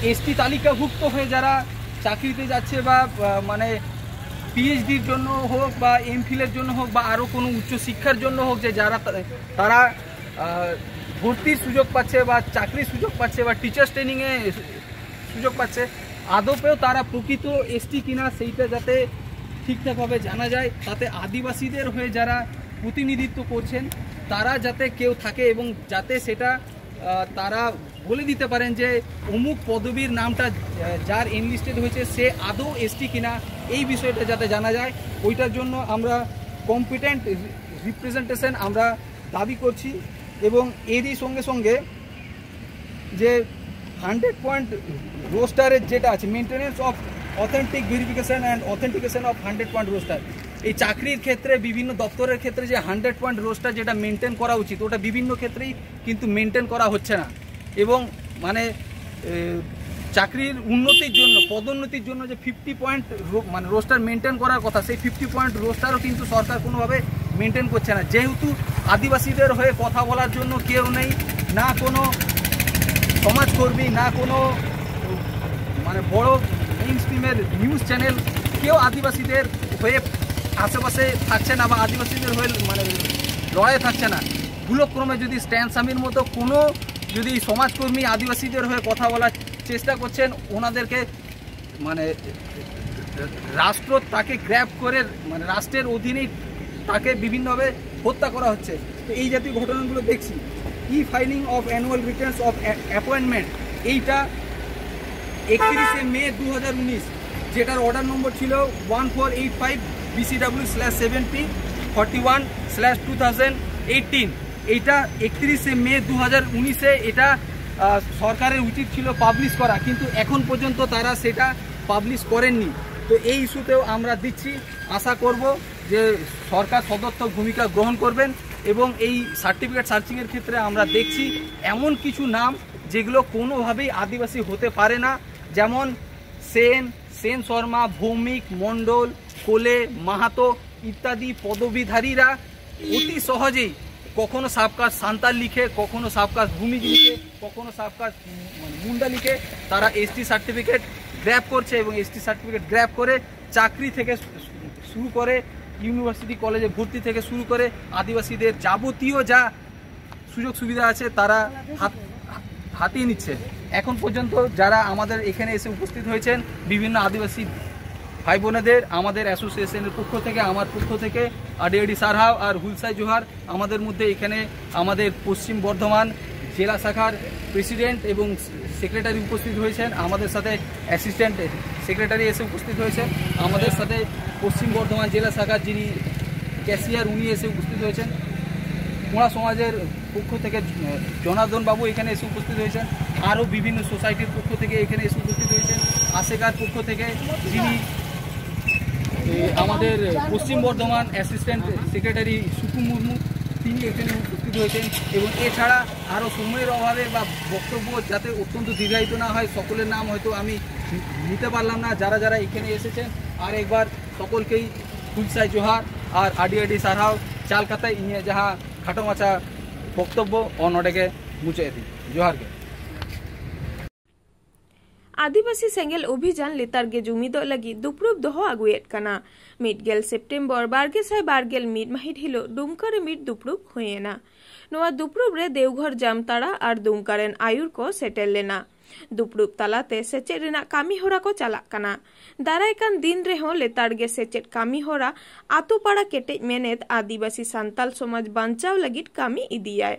এসটি তালিকাভুক্ত হয়ে যারা চাকরিতে যাচ্ছে বা আহ, মানে পিএইচডির জন্য হোক বা এমফিলের জন্য হোক বা আরও কোনো উচ্চশিক্ষার জন্য হোক, যে যারা তা- তারা আহ, ভর্তির সুযোগ পাচ্ছে বা চাকরির সুযোগ পাচ্ছে বা টিচার্স ট্রেনিংয়ে সুযোগ পাচ্ছে, আদপেও তারা প্রকৃত এসটি কিনা সেইটা যাতে ঠিকঠাকভাবে জানা যায়, তাতে আদিবাসীদের হয়ে যারা প্রতিনিধিত্ব করছেন তারা যাতে কেউ থাকে এবং যাতে সেটা আহ, তারা বলে দিতে পারেন যে অমুক পদবীর নামটা আহ, যার এনলিস্টেড হয়েছে সে আদৌ এসটি কিনা, এই বিষয়টা যাতে জানা যায়, ওইটার জন্য আমরা কম্পিটেন্ট রিপ্রেজেন্টেশন আমরা দাবি করছি। এবং এরই সঙ্গে সঙ্গে যে হান্ড্রেড পয়েন্ট রোস্টারের যেটা আছে, maintenance of authentic verification and authentication of hundred point roster, এই চাকরির ক্ষেত্রে বিভিন্ন দপ্তরের ক্ষেত্রে যে হান্ড্রেড পয়েন্ট রোস্টার যেটা মেনটেন করা উচিত, ওটা বিভিন্ন ক্ষেত্রেই কিন্তু মেনটেন করা হচ্ছে না। এবং মানে এ, চাকরির উন্নতির জন্য, পদোন্নতির জন্য যে ফিফটি পয়েন্ট মানে রোস্টার মেনটেন করার কথা, সেই ফিফটি পয়েন্ট রোস্টারও কিন্তু সরকার কোনোভাবে মেনটেন করছে না। যেহেতু আদিবাসীদের হয়ে কথা বলার জন্য কেউ নেই, না কোনো সমাজকর্মী, না কোনো মানে বড় মেইন স্ট্রিমের নিউজ চ্যানেল, কেউ আদিবাসীদের হয়ে আশেপাশে থাকছে না বা আদিবাসীদের হয়ে মানে লড়াই থাকছে না। ভুলক্রমে যদি স্ট্যান স্বামীর মতো কোনো যদি সমাজকর্মী আদিবাসীদের হয়ে কথা বলার চেষ্টা করছেন, ওনাদেরকে মানে রাষ্ট্র তাকে গ্র্যাব করে মানে রাষ্ট্রের অধীনেই তাকে বিভিন্নভাবে হত্যা করা হচ্ছে। তো এই জাতীয় ঘটনাগুলো দেখছি। E filing of annual returns of appointment, এইটা একত্রিশে মে দু হাজার উনিশ, যেটার অর্ডার নম্বর ছিল one four eight five BCW slash seven P forty one slash two thousand eighteen। এইটা একত্রিশে মে দু হাজার উনিশে এটা আহ, সরকারের উচিত ছিল পাবলিশ করা, কিন্তু এখন পর্যন্ত তারা সেটা পাবলিশ করেননি। তো এই ইস্যুতেও আমরা দিচ্ছি, আশা করব যে সরকার সদর্থক ভূমিকা গ্রহণ করবেন। এবং এই সার্টিফিকেট সার্চিংয়ের ক্ষেত্রে আমরা দেখছি এমন কিছু নাম যেগুলো কোনোভাবেই আদিবাসী হতে পারে না, যেমন সেন, সেন শর্মা, ভৌমিক, মণ্ডল, কোলে, মাহাতো ইত্যাদি পদবীধারীরা অতি সহজেই কখনো সাবকাস্ট সান্তাল লিখে, কখনো সাবকাস্ট ভূমিজ লিখে, কখনো সাবকাস্ট মানে মুন্ডা লিখে তারা এসটি সার্টিফিকেট গ্র্যাব করছে এবং এসটি সার্টিফিকেট গ্র্যাব করে চাকরি থেকে শু- শুরু করে ইউনিভার্সিটি কলেজে ভর্তি থেকে শুরু করে আদিবাসীদের যাবতীয় যা সুযোগ সুবিধা আছে তারা হাত হাতিয়ে নিচ্ছে। এখন পর্যন্ত যারা আমাদের এখানে এসে উপস্থিত হয়েছেন, বিভিন্ন আদিবাসী ভাই বোনেদের আমাদের অ্যাসোসিয়েশনের পক্ষ থেকে, আমার পক্ষ থেকে আড়ি আড়ি সারহাও আর হুলসাই জোহার। আমাদের মধ্যে এখানে আমাদের পশ্চিম বর্ধমান জেলা শাখার প্রেসিডেন্ট এবং সেক্রেটারি উপস্থিত হয়েছেন, আমাদের সাথে অ্যাসিস্ট্যান্ট সেক্রেটারি এসে উপস্থিত হয়েছেন, আমাদের সাথে পশ্চিম বর্ধমান জেলা শাখার যিনি ক্যাশিয়ার উনি এসে উপস্থিত হয়েছেন, মোড়া সমাজের পক্ষ থেকে জনার্দন বাবু এখানে এসে উপস্থিত হয়েছেন, আরও বিভিন্ন সোসাইটির পক্ষ থেকে এখানে এসে উপস্থিত হয়েছেন, আশেকার পক্ষ থেকে যিনি এ, আমাদের পশ্চিম বর্ধমান অ্যাসিস্ট্যান্ট সেক্রেটারি সুকু মুর্মু, তিনি এখানে উপস্থিত হয়েছেন। এবং এছাড়া আরও সময়ের অভাবে বা বক্তব্য যাতে অত্যন্ত দীর্ঘায়িত না হয়, সকলের নাম হয়তো আমি নিতে পারলাম না। যারা যারা এখানে এসেছেন, আর একবার সকলকেই ᱦᱩᱞᱥᱟᱹᱭ ᱡᱚᱦᱟᱨ ᱟᱨ ᱟᱹᱰᱤ ᱟᱹᱰᱤ ᱥᱟᱨᱦᱟᱣ᱾ ᱪᱟᱞ ᱠᱟᱛᱮ ᱤᱧᱟᱹᱜ ᱡᱟᱦᱟᱸ ᱠᱷᱟᱴᱚ ᱢᱟᱪᱷᱟ ᱵᱚᱠᱛᱚᱵᱵᱚ ᱚᱱ ᱱᱚᱰᱮ ᱜᱮ ᱢᱩᱪᱟᱹᱫ ᱮᱫᱟᱹᱧ᱾ ᱡᱚᱦᱟᱨ ᱜᱮ᱾ ᱟᱹᱫᱤᱵᱟᱹᱥᱤ ᱥᱮᱸᱜᱮᱞ ᱚᱵᱷᱤᱡᱟᱱ ᱞᱮᱛᱟᱲ ᱜᱮ ᱡᱩᱢᱤᱫᱚᱜ ᱞᱟᱹᱜᱤᱫ ᱫᱩᱯᱲᱩᱵ ᱫᱚᱦᱚ ᱟᱹᱜᱩᱭᱮᱫ ᱠᱟᱱᱟ᱾ ᱢᱤᱫ ᱜᱮᱞ ᱥᱮᱯᱴᱮᱢᱵᱚᱨ ᱵᱟᱨ ᱜᱮᱥᱟᱭ ᱵᱟᱨ ᱜᱮᱞ ᱢᱤᱫ ᱢᱟᱹᱦᱤᱛ ᱦᱤᱞᱚᱜ ᱰᱩᱢᱠᱟ ᱨᱮ ᱢᱤᱫ ᱫᱩᱯᱲᱩᱵ ᱦᱩᱭᱮᱱᱟ᱾ ᱱᱚᱣᱟ ᱫᱩᱯᱲᱩᱵ ᱨᱮ ᱫᱮᱣᱜᱷᱚᱨ ᱡᱟᱢᱛᱟᱲᱟ ᱟᱨ ᱫᱩᱢᱠᱟ ᱨᱮᱱ ᱟᱹᱭᱩᱨ ᱠᱚ ᱥᱮᱴᱮᱨ ᱞᱮᱱᱟ᱾ ᱫᱩᱯᱲᱩᱵ ᱛᱟᱞᱟᱛᱮ ᱥᱮᱪᱮᱫ ᱨᱮᱱᱟᱜ ᱠᱟᱹᱢᱤ ᱦᱚᱨᱟ ᱠᱚ ᱪᱟᱞᱟᱜ ᱠᱟᱱᱟ᱾ ᱫᱟᱨᱟᱭ ᱠᱟᱱ ᱫᱤᱱ ᱨᱮᱦᱚᱸ ᱞᱮᱛᱟᱲ ᱜᱮ ᱥᱮᱪᱮᱫ ᱠᱟᱹᱢᱤ ᱦᱚᱨᱟ ᱟᱛᱳ ᱯᱟᱲᱟ ᱠᱮᱴᱮᱡ ᱢᱮᱱᱮᱛ ᱟᱹᱫᱤᱵᱟᱹᱥᱤ ᱥᱟᱱᱛᱟᱞ ᱥᱚᱢᱟᱡᱽ ᱵᱟᱧᱪᱟᱣ ᱞᱟᱹᱜᱤᱫ ᱠᱟᱹᱢᱤ ᱤᱫᱤᱭᱟᱭ᱾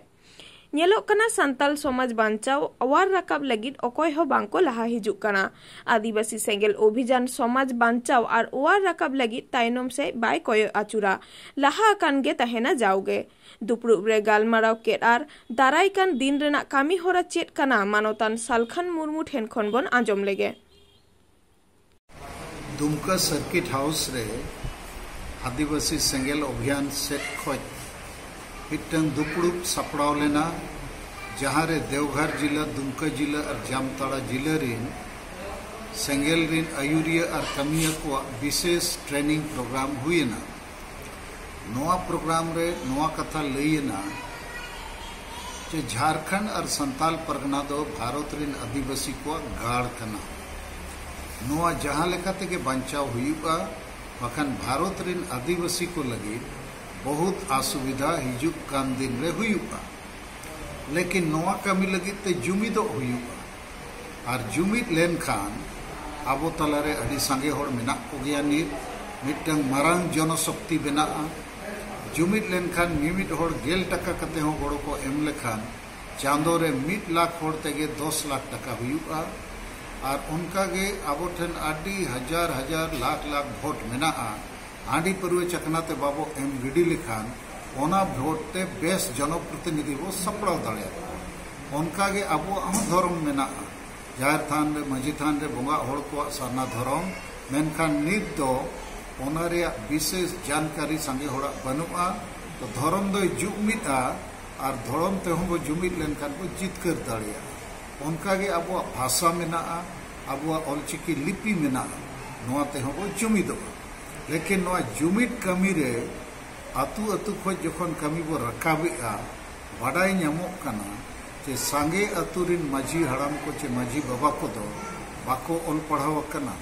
ᱧᱮᱞᱚᱜ ᱠᱟᱱᱟ, ᱥᱟᱱᱛᱟᱞ ᱥᱚᱢᱟᱡᱽ ᱵᱟᱧᱪᱟᱣ ᱚᱣᱟᱨ ᱨᱟᱠᱟᱵ ᱞᱟᱹᱜᱤᱫ ᱚᱠᱚᱭ ᱦᱚᱸ ᱵᱟᱝ ᱠᱚ ᱞᱟᱦᱟ ᱦᱤᱡᱩᱜ ᱠᱟᱱᱟ᱾ ᱟᱹᱫᱤᱵᱟᱹᱥᱤ ᱥᱮᱸᱜᱮᱞ ᱚᱵᱷᱤᱡᱟᱱ ᱥᱚᱢᱟᱡᱽ ᱵᱟᱧᱪᱟᱣ ᱟᱨ ᱚᱣᱟᱨ ᱨᱟᱠᱟᱵ ᱞᱟᱹᱜᱤᱫ ᱛᱟᱭᱱᱚᱢ ᱥᱮᱫ ᱵᱟᱭ ᱠᱚᱭᱚᱜ ᱟᱹᱪᱩᱨᱟ, ᱞᱟᱦᱟ ᱟᱠᱟᱱ ᱜᱮ ᱛᱟᱦᱮᱱᱟ ᱡᱟᱣᱜᱮ᱾ ᱫᱩᱯᱲᱩᱵ ᱨᱮ ᱜᱟᱞᱢᱟᱨᱟᱣ ᱠᱮᱫ ᱟᱨ ᱫᱟᱨᱟᱭ ᱠᱟᱱ ᱫᱤᱱ ᱨᱮᱱᱟᱜ ᱠᱟᱹᱢᱤ ᱦᱚᱨᱟ ᱪᱮᱫ ᱠᱟᱱᱟ, ᱢᱟᱱᱚᱛᱟᱱ ᱥᱟᱞᱠᱷᱟᱱ ᱢᱩᱨᱢᱩ ᱴᱷᱮᱱ ᱠᱷᱚᱱ ᱵᱚᱱ ᱟᱸᱡᱚᱢ ᱞᱮᱜᱮ᱾ ᱫᱩᱢᱠᱟ ᱥᱟᱨᱠᱤᱴ ᱦᱟᱣᱩᱥ ᱨᱮ ᱟᱹᱫᱤᱵᱟᱹᱥᱤ ᱥᱮᱸᱜᱮᱞ ᱚᱵᱷᱤᱭᱟᱱ ᱥᱮᱫ ᱠᱷᱚᱱ ᱢᱤᱫᱴᱟᱝ ᱫᱩᱯᱲᱩᱵ ᱥᱟᱯᱲᱟᱣ ᱞᱮᱱᱟ, ᱡᱟᱦᱟᱸ ᱨᱮ ᱫᱮᱣᱜᱷᱚᱨ ᱡᱤᱞᱟᱹ, ᱫᱩᱢᱠᱟ ᱡᱤᱞᱟᱹ ᱟᱨ ᱡᱟᱢᱛᱟᱲᱟ ᱡᱤᱞᱟᱹ ᱨᱤᱱ ᱥᱮᱸᱜᱮᱞ ᱨᱤᱱ ᱟᱹᱭᱩᱨᱤᱭᱟᱹ ᱟᱨ ᱠᱟᱹᱢᱤᱭᱟᱹ ᱠᱚᱣᱟᱜ ᱵᱤᱥᱮᱥ ᱴᱨᱮᱱᱤᱝ ᱯᱨᱳᱜᱨᱟᱢ ᱦᱩᱭᱮᱱᱟ᱾ ᱱᱚᱣᱟ ᱯᱨᱳᱜᱨᱟᱢ ᱨᱮ ᱱᱚᱣᱟ ᱠᱟᱛᱷᱟ ᱞᱟᱹᱭ ᱮᱱᱟ ᱡᱮ ᱡᱷᱟᱨᱠᱷᱚᱸᱰ ᱟᱨ ᱥᱟᱱᱛᱟᱞ ᱯᱟᱨᱜᱟᱱᱟ ᱫᱚ ᱵᱷᱟᱨᱚᱛ ᱨᱤᱱ ᱟᱹᱫᱤᱵᱟᱹᱥᱤ ᱠᱚᱣᱟᱜ ᱜᱟᱲ ᱠᱟᱱᱟ᱾ ᱱᱚᱣᱟ ᱡᱟᱦᱟᱸ ᱞᱮᱠᱟ ᱛᱮᱜᱮ ᱵᱟᱧᱪᱟᱣ ᱦᱩᱭᱩᱜᱼᱟ, ᱵᱟᱠᱷᱟᱱ ᱵᱷᱟᱨᱚᱛ ᱨᱤᱱ ᱟᱹᱫᱤᱵᱟᱹᱥᱤ ᱠᱚ ᱞᱟᱹᱜᱤᱫ ᱵᱚᱦᱩᱛ ᱚᱥᱩᱵᱤᱫᱷᱟ ᱦᱤᱡᱩᱜ ᱠᱟᱱ ᱫᱤᱱ ᱨᱮ ᱦᱩᱭᱩᱜᱼᱟ᱾ ᱞᱮᱠᱤᱱ ᱱᱚᱣᱟ ᱠᱟᱹᱢᱤ ᱞᱟᱹᱜᱤᱫ ᱛᱮ ᱡᱩᱢᱤᱫᱚᱜ ᱦᱩᱭᱩᱜᱼᱟ᱾ ᱟᱨ ᱡᱩᱢᱤᱫ ᱞᱮᱱᱠᱷᱟᱱ ᱟᱵᱚ ᱛᱟᱞᱟᱨᱮ ᱟᱹᱰᱤ ᱥᱟᱸᱜᱮ ᱦᱚᱲ ᱢᱮᱱᱟᱜ ᱠᱚᱜᱮᱭᱟ᱾ ᱱᱤᱛ ᱢᱤᱫᱴᱟᱝ ᱢᱟᱨᱟᱝ ᱡᱚᱱᱚᱥᱚᱠᱛᱤ ᱵᱮᱱᱟᱜᱼᱟ᱾ ᱡᱩᱢᱤᱫ ᱞᱮᱱᱠᱷᱟᱱ ᱢᱤᱢᱤᱫ ᱦᱚᱲ ᱜᱮᱞ ᱴᱟᱠᱟ ᱠᱟᱛᱮ ᱦᱚᱸ ᱜᱚᱲᱚ ᱠᱚ ᱮᱢ ᱞᱮᱠᱷᱟᱱ ᱪᱟᱸᱫᱚ ᱨᱮ ᱢᱤᱫ ᱞᱟᱠᱷ ᱦᱚᱲ ᱛᱮᱜᱮ ᱫᱚᱥ ᱞᱟᱠᱷ ᱴᱟᱠᱟ ᱦᱩᱭᱩᱜᱼᱟ᱾ ᱟᱨ ᱚᱱᱠᱟᱜᱮ ᱟᱵᱚ ᱴᱷᱮᱱ ᱟᱹᱰᱤ ᱦᱟᱡᱟᱨ ᱦᱟᱡᱟᱨ ᱞᱟᱠᱷ ᱞᱟᱠᱷ ᱵᱷᱳᱴ ᱢᱮᱱᱟᱜᱼᱟ᱾ ᱦᱟᱺᱰᱤ ᱯᱟᱹᱨᱣᱟᱹ ᱪᱟᱠᱷᱱᱟ ᱛᱮ ᱵᱟᱵᱚ ᱮᱢ ᱜᱤᱰᱤ ᱞᱮᱠᱷᱟᱱ ᱚᱱᱟ ᱵᱷᱳᱴ ᱛᱮ ᱵᱮᱥ ᱡᱚᱱᱚᱯᱨᱚᱛᱤᱱᱤᱫᱷᱤ ᱵᱚ ᱥᱟᱯᱲᱟᱣ ᱫᱟᱲᱮᱭᱟᱜᱼᱟ᱾ ᱚᱱᱠᱟᱜᱮ ᱟᱵᱚᱣᱟᱜ ᱦᱚᱸ ᱫᱷᱚᱨᱚᱢ ᱢᱮᱱᱟᱜᱼᱟ, ᱡᱟᱦᱮᱨ ᱛᱷᱟᱱ ᱨᱮ, ᱢᱟᱹᱡᱷᱤ ᱛᱷᱟᱱ ᱨᱮ ᱵᱚᱸᱜᱟᱜ ᱦᱚᱲ ᱠᱚᱣᱟᱜ ᱥᱟᱨᱱᱟ ᱫᱷᱚᱨᱚᱢ, ᱢᱮᱱᱠᱷᱟᱱ ᱱᱤᱛ ᱫᱚ ᱚᱱᱟ ᱨᱮᱭᱟᱜ ᱵᱤᱥᱮᱥ ᱡᱟᱱᱠᱟᱨᱤ ᱥᱟᱸᱜᱮ ᱦᱚᱲᱟᱜ ᱵᱟᱹᱱᱩᱜᱼᱟ᱾ ᱛᱚ ᱫᱷᱚᱨᱚᱢ ᱫᱚᱭ ᱡᱩᱢᱤᱫᱼᱟ, ᱟᱨ ᱫᱷᱚᱨᱚᱢ ᱛᱮᱦᱚᱸ ᱵᱚ ᱡᱩᱢᱤᱫ ᱞᱮᱱᱠᱷᱟᱱ ᱵᱚ ᱡᱤᱛᱠᱟᱹᱨ ᱫᱟᱲᱮᱭᱟᱜᱼᱟ᱾ ᱚᱱᱠᱟᱜᱮ ᱟᱵᱚᱣᱟᱜ ᱵᱷᱟᱥᱟ ᱢᱮᱱᱟᱜᱼᱟ, ᱟᱵᱚᱣᱟᱜ ᱚᱞᱪᱤᱠᱤ ᱞᱤᱯᱤ ᱢᱮᱱᱟᱜᱼᱟ, ᱱᱚᱣᱟ ᱛᱮᱦᱚᱸ ᱵᱚ ᱡᱩᱢᱤᱫᱚᱜᱼᱟ᱾ ᱞᱮᱠᱤᱱ ᱱᱚᱣᱟ ᱡᱩᱢᱤᱫ ᱠᱟᱹᱢᱤ ᱨᱮ ᱟᱹᱛᱩ ᱟᱹᱛᱩ ᱠᱷᱚᱱ ᱡᱚᱠᱷᱚᱱ ᱠᱟᱹᱢᱤ ᱵᱚ ᱨᱟᱠᱟᱵᱮᱜᱼᱟ, ᱵᱟᱰᱟᱭ ᱧᱟᱢᱚᱜ ᱠᱟᱱᱟ ᱡᱮ ᱥᱟᱸᱜᱮ ᱟᱹᱛᱩ ᱨᱤᱱ ᱢᱟᱹᱡᱷᱤ ᱦᱟᱲᱟᱢ ᱠᱚ ᱪᱮ ᱢᱟᱹᱡᱷᱤ ᱵᱟᱵᱟ ᱠᱚᱫᱚ ᱵᱟᱠᱚ ᱚᱞ ᱯᱟᱲᱦᱟᱣ ᱟᱠᱟᱱᱟ,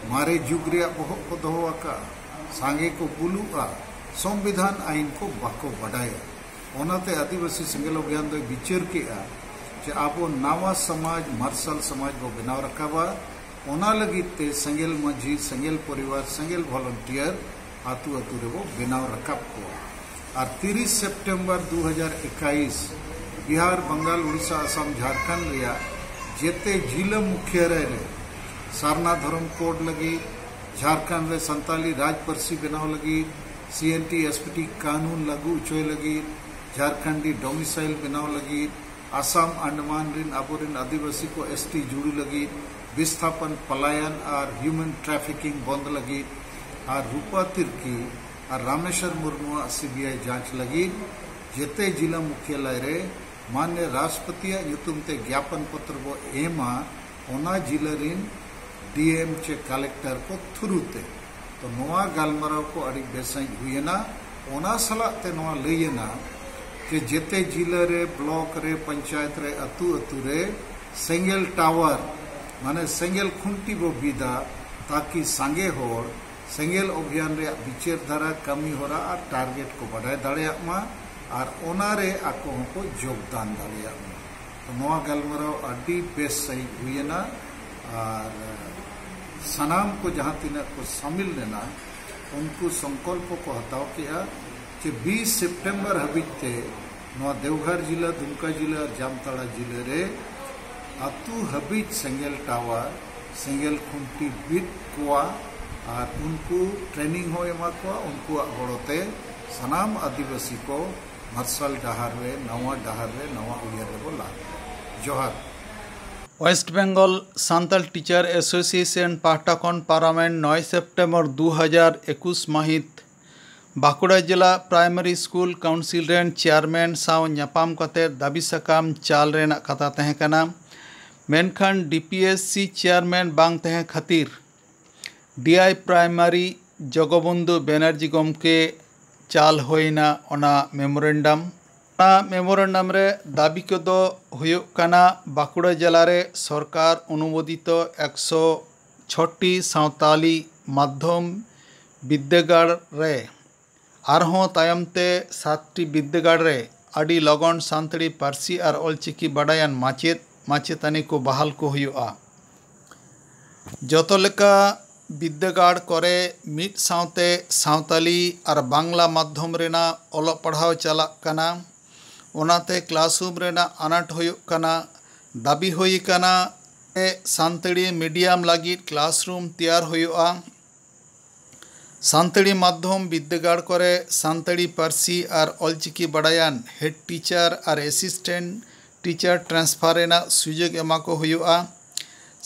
ᱢᱟᱨᱮ ᱡᱩᱜᱽ ᱨᱮᱭᱟᱜ ᱵᱚᱦᱚᱜ ᱠᱚ ᱫᱚᱦᱚ ᱟᱠᱟᱫᱼᱟ, ᱥᱟᱸᱜᱮ ᱠᱚ ᱵᱩᱞᱩᱜᱼᱟ, ᱥᱚᱝᱵᱤᱫᱷᱟᱱ ᱟᱭᱤᱱ ᱠᱚ ᱵᱟᱠᱚ ᱵᱟᱰᱟᱭᱟ᱾ ᱚᱱᱟᱛᱮ ᱟᱹᱫᱤᱵᱟᱹᱥᱤ ᱥᱮᱸᱜᱮᱞ ᱚᱵᱷᱤᱭᱟᱱ ᱫᱚᱭ ᱵᱤᱪᱟᱹᱨ ᱠᱮᱜᱼᱟ ᱡᱮ ᱟᱵᱚ ᱱᱟᱣᱟ ᱥᱚᱢᱟᱡᱽ, ᱢᱟᱨᱥᱟᱞ ᱥᱚᱢᱟᱡᱽ ᱵᱚ ᱵᱮᱱᱟᱣ ᱨᱟᱠᱟᱵᱟ᱾ ᱚᱱᱟ ᱞᱟᱹᱜᱤᱫ ᱛᱮ ᱥᱮᱸᱜᱮᱞ ᱢᱟᱹᱡᱷᱤ, ᱥᱮᱸᱜᱮᱞ ᱯᱚᱨᱤᱵᱟᱨ, ᱥᱮᱸᱜᱮᱞ ᱵᱷᱚᱞᱚᱱᱴᱤᱭᱟᱨ ᱟᱹᱛᱩ ᱟᱹᱛᱩ ᱨᱮᱵᱚ ᱵᱮᱱᱟᱣ ᱨᱟᱠᱟᱵ ᱠᱚᱣᱟ᱾ ᱟᱨ ᱛᱤᱨᱤᱥ ᱥᱮᱯᱴᱮᱢᱵᱚᱨ ᱫᱩ ᱦᱟᱡᱟᱨ ᱮᱠᱟᱭᱤᱥ ᱵᱤᱦᱟᱨ, ᱵᱟᱝᱜᱟᱞ, ᱩᱲᱤᱥᱥᱟ, ᱟᱥᱟᱢ, ᱡᱷᱟᱲᱠᱷᱚᱸᱰ ᱨᱮᱭᱟᱜ ᱡᱮᱛᱮ ᱡᱤᱞᱟᱹ ᱢᱩᱠᱷᱭᱟᱹ ᱨᱮ ᱥᱟᱨᱱᱟ ᱫᱷᱚᱨᱚᱢ ᱠᱳᱰ ᱞᱟᱹᱜᱤᱫ, ᱡᱷᱟᱲᱠᱷᱚᱸᱰ ᱨᱮ ᱥᱟᱱᱛᱟᱞᱤ ᱨᱟᱡᱽ ᱯᱟᱹᱨᱥᱤ ᱵᱮᱱᱟᱣ ᱞᱟᱹᱜᱤᱫ, ᱥᱤ N T S P T ᱠᱟᱹᱱᱩᱱ ᱞᱟᱹᱜᱩ ᱦᱚᱪᱚᱭ ᱞᱟᱹᱜᱤᱫ, ᱡᱷᱟᱲᱠᱷᱚᱸᱰᱤ ᱰᱚᱢᱤᱥᱟᱭᱤᱞ ᱵᱮᱱᱟᱣ ᱞᱟᱹᱜᱤᱫ, ᱟᱥᱟᱢ ᱟᱱᱰᱟᱢᱟᱱ ᱨᱤᱱ ᱟᱵᱚᱨᱤᱱ ᱟᱹᱫᱤᱵᱟᱹᱥᱤ ᱠᱚ ᱮᱥ ᱴᱤ ᱡᱩᱲᱩ ᱞᱟᱹᱜᱤᱫ, ᱵᱤᱥᱛᱷᱟᱯᱚᱱ ᱯᱟᱞᱟᱭᱟᱱ ᱟᱨ ᱦᱤᱭᱩᱢᱮᱱ ᱴᱨᱟᱯᱷᱤᱠᱤᱝ ᱵᱚᱱᱫ ᱞᱟᱹᱜᱤᱫ, ᱟᱨ ᱨᱩᱯᱟ ᱛᱤᱨᱠᱤ ᱟᱨ ᱨᱟᱢᱮᱥᱣᱚᱨ ᱢᱩᱨᱢᱩᱣᱟᱜ ᱥᱤ ᱵᱤ ᱟᱭ ᱡᱟᱸᱪ ᱞᱟᱹᱜᱤᱫ ᱡᱮᱛᱮ ᱡᱤᱞᱟ ᱢᱩᱠᱷᱭᱟᱞᱚᱭ ᱨᱮ ᱢᱟᱱᱱᱤᱭᱚ ᱨᱟᱥᱴᱨᱚᱯᱚᱛᱤᱭᱟᱜ ᱧᱩᱛᱩᱢ ᱛᱮ ᱜᱭᱟᱯᱚᱱ ᱯᱚᱛᱨᱚ ᱵᱚ ᱮᱢᱟ, ᱚᱱᱟ ᱡᱤᱞᱟᱹ ᱨᱤᱱ ᱰᱤ ᱮᱢ ᱪᱮ ᱠᱟᱞᱮᱠᱴᱚᱨ ᱠᱚ ᱛᱷᱨᱩ ᱛᱮ᱾ ᱛᱚ ᱱᱚᱣᱟ ᱜᱟᱞᱢᱟᱨᱟᱣ ᱠᱚ ᱟᱹᱰᱤ ᱵᱮᱥᱟᱹᱧ ᱦᱩᱭᱮᱱᱟ᱾ ᱚᱱᱟ ᱥᱟᱞᱟᱜ ᱛᱮ ᱱᱚᱣᱟ ᱞᱟᱹᱭᱮᱱᱟ ᱡᱮ ᱡᱮᱛᱮ ᱡᱤᱞᱟᱹ ᱨᱮ, ᱵᱞᱚᱠ ᱨᱮ, ᱯᱚᱧᱪᱟᱭᱮᱛ ᱨᱮ, ᱟᱹᱛᱩ ᱟᱹᱛᱩ ᱨᱮ ᱥᱮᱸᱜᱮᱞ ᱴᱟᱣᱟᱨ, ᱢᱟᱱᱮ ᱥᱮᱸᱜᱮᱞ ᱠᱷᱩᱱᱴᱤ ᱵᱚ ᱵᱤᱫᱟ, ᱛᱟᱠᱤ ᱥᱟᱸᱜᱮ ᱦᱚᱲ ᱥᱮᱸᱜᱮᱞ ᱚᱵᱷᱤᱭᱟᱱ ᱨᱮᱭᱟᱜ ᱵᱤᱪᱟᱹᱨ ᱫᱷᱟᱨᱟ, ᱠᱟᱹᱢᱤ ᱦᱚᱨᱟ ᱟᱨ ᱴᱟᱨᱜᱮᱴ ᱠᱚ ᱵᱟᱰᱟᱭ ᱫᱟᱲᱮᱭᱟᱜ ᱢᱟ ᱟᱨ ᱚᱱᱟ ᱨᱮ ᱟᱠᱚ ᱦᱚᱸᱠᱚ ᱡᱳᱜᱽᱫᱟᱱ ᱫᱟᱲᱮᱭᱟᱜ ᱢᱟ᱾ ᱛᱚ ᱱᱚᱣᱟ ᱜᱟᱞᱢᱟᱨᱟᱣ ᱟᱹᱰᱤ ᱵᱮᱥ ᱥᱟᱺᱦᱤᱡ ᱦᱩᱭᱮᱱᱟ ᱟᱨ ᱥᱟᱱᱟᱢ ᱠᱚ ᱡᱟᱦᱟᱸ ᱛᱤᱱᱟᱹᱜ ᱠᱚ ᱥᱟᱢᱤᱞ ᱞᱮᱱᱟ, ᱩᱱᱠᱩ ᱥᱚᱝᱠᱚᱞᱯᱚ ᱠᱚ ᱦᱟᱛᱟᱣ ᱠᱮᱜᱼᱟ ᱡᱮ ᱵᱤᱥ ᱥᱮᱯᱴᱮᱢᱵᱚᱨ ᱦᱟᱹᱵᱤᱡ ᱛᱮ ᱱᱚᱣᱟ ᱫᱮᱣᱜᱷᱚᱨ ᱡᱤᱞᱟᱹ, ᱫᱩᱢᱠᱟ ᱡᱤᱞᱟᱹ ᱟᱨ ᱡᱟᱢᱛᱟᱲᱟ ᱡᱤᱞᱟᱹ ᱨᱮ ᱟᱹᱛᱩ ᱦᱟᱹᱵᱤᱡ ᱥᱮᱸᱜᱮᱞ ᱴᱟᱣᱟᱨ, ᱥᱮᱸᱜᱮᱞ ᱠᱷᱩᱱᱴᱤ ᱵᱤᱫ ᱠᱚᱣᱟ ᱟᱨ ᱩᱱᱠᱩ ᱴᱨᱮᱱᱤᱝ ᱦᱚᱸ ᱮᱢᱟ ᱠᱚᱣᱟ᱾ ᱩᱱᱠᱩᱣᱟᱜ ᱜᱚᱲᱚ ᱛᱮ ᱥᱟᱱᱟᱢ ᱟᱹᱫᱤᱵᱟᱹᱥᱤ ᱠᱚ ᱢᱟᱨᱥᱟᱞ ᱰᱟᱦᱟᱨ ᱨᱮ, ᱱᱟᱣᱟ ᱰᱟᱦᱟᱨ ᱨᱮ, ᱱᱟᱣᱟ ᱩᱭᱦᱟᱹᱨ ᱨᱮᱵᱚ ᱞᱟᱦᱟ᱾ ᱡᱚᱦᱟᱨ᱾ West Bengal Santal teacher association ᱯᱟᱦᱴᱟ ᱠᱷᱚᱱ ᱯᱟᱨᱚᱢᱮᱱ ᱱᱚᱭ ᱥᱮᱯᱴᱮᱢᱵᱚᱨ ᱫᱩ ᱦᱟᱡᱟᱨ ᱮᱠᱩᱥ ᱢᱟᱹᱦᱤᱛ ᱵᱟᱸᱠᱩᱲᱟ ᱡᱮᱞᱟ ᱯᱨᱟᱭᱢᱟᱨᱤ ᱥᱠᱩᱞ ᱠᱟᱣᱩᱱᱥᱤᱞ ᱨᱮᱱ ᱪᱮᱭᱟᱨᱢᱮᱱ ᱥᱟᱶ ᱧᱟᱯᱟᱢ ᱠᱟᱛᱮ ᱫᱟᱹᱵᱤ ᱥᱟᱠᱟᱢ ᱪᱟᱞ ᱨᱮᱱᱟᱜ ᱠᱟᱛᱷᱟ ᱛᱟᱦᱮᱸ ᱠᱟᱱᱟ᱾ ᱢᱮᱱᱠᱷᱟᱱ D P S C chairman ᱵᱟᱝ ᱛᱟᱦᱮᱸ ᱠᱷᱟᱹᱛᱤᱨ ᱰᱤ ᱟᱭ ᱯᱨᱟᱭᱢᱟᱨᱤ ᱡᱚᱜᱚᱵᱚᱱᱫᱷᱩ ᱵᱮᱱᱟᱨᱡᱤ ᱜᱚᱢᱠᱮ ᱪᱟᱞ ᱦᱩᱭᱱᱟ ᱚᱱᱟ ᱢᱮᱢᱳᱨᱮᱱᱰᱟᱢ᱾ ᱚᱱᱟ ᱢᱮᱢᱳᱨᱮᱱᱰᱟᱢ ᱨᱮ ᱫᱟᱹᱵᱤ ᱠᱚᱫᱚ ᱦᱩᱭᱩᱜ ᱠᱟᱱᱟ, ᱵᱟᱸᱠᱩᱲᱟ ᱡᱮᱞᱟ ᱨᱮ ᱥᱚᱨᱠᱟᱨ ᱚᱱᱩᱢᱳᱫᱤᱛᱚ ᱮᱠᱥᱚ ᱪᱷᱚᱴᱤ ᱥᱟᱶᱛᱟᱞᱤ ᱢᱟᱫᱽᱫᱷᱚᱢ ᱵᱤᱫᱽᱫᱟᱹᱜᱟᱲ ᱨᱮ ᱟᱨᱦᱚᱸ ᱛᱟᱭᱚᱢ ᱛᱮ ᱥᱟᱛᱴᱤ ᱵᱤᱫᱽᱫᱟᱹᱜᱟᱲ ᱨᱮ ᱟᱹᱰᱤ ᱞᱚᱜᱚᱱ ᱥᱟᱱᱛᱟᱲᱤ ᱯᱟᱹᱨᱥᱤ ᱟᱨ ᱚᱞᱪᱤᱠᱤ ᱵᱟᱰᱟᱭᱟᱱ ᱢᱟᱪᱮᱫ ᱢᱟᱪᱮᱛᱟᱹᱱᱤ ᱠᱚ ᱵᱟᱦᱟᱞ ᱠᱚ ᱦᱩᱭᱩᱜᱼᱟ᱾ ᱡᱚᱛᱚ ᱞᱮᱠᱟ ᱵᱤᱫᱽᱫᱟᱹᱜᱟᱲ ᱠᱚᱨᱮ ᱢᱤᱫ ᱥᱟᱶᱛᱮ ᱥᱟᱶᱛᱟᱞᱤ ᱟᱨ ᱵᱟᱝᱞᱟ ᱢᱟᱫᱽᱫᱷᱚᱢ ᱨᱮᱱᱟᱜ ᱚᱞᱚᱜ ᱯᱟᱲᱦᱟᱣ ᱪᱟᱞᱟᱜ ᱠᱟᱱᱟ᱾ ᱚᱱᱟᱛᱮ ᱠᱞᱟᱥᱨᱩᱢ ᱨᱮᱱᱟᱜ ᱟᱱᱟᱴ ᱦᱩᱭᱩᱜ ᱠᱟᱱᱟ᱾ ᱫᱟᱹᱵᱤ ᱦᱩᱭ ᱟᱠᱟᱱᱟ ᱥᱟᱱᱛᱟᱲᱤ ᱢᱤᱰᱤᱭᱟᱢ ᱞᱟᱹᱜᱤᱫ ᱠᱞᱟᱥᱨᱩᱢ ᱛᱮᱭᱟᱨ ᱦᱩᱭᱩᱜᱼᱟ᱾ ᱥᱟᱱᱛᱟᱲᱤ ᱢᱟᱫᱽᱫᱷᱚᱢ ᱵᱤᱫᱽᱫᱟᱹᱜᱟᱲ ᱠᱚᱨᱮ ᱥᱟᱱᱛᱟᱲᱤ ᱯᱟᱹᱨᱥᱤ ᱟᱨ ᱚᱞᱪᱤᱠᱤ ᱵᱟᱰᱟᱭᱟᱱ ᱦᱮᱰ ᱴᱤᱪᱟᱨ ᱟᱨ ᱮᱥᱤᱥᱴᱮᱱᱴ ᱴᱤᱪᱟᱨ ᱴᱨᱟᱱᱥᱯᱷᱟᱨ ᱨᱮᱱᱟᱜ ᱥᱩᱡᱳᱜᱽ ᱮᱢᱟ ᱠᱚ ᱦᱩᱭᱩᱜᱼᱟ᱾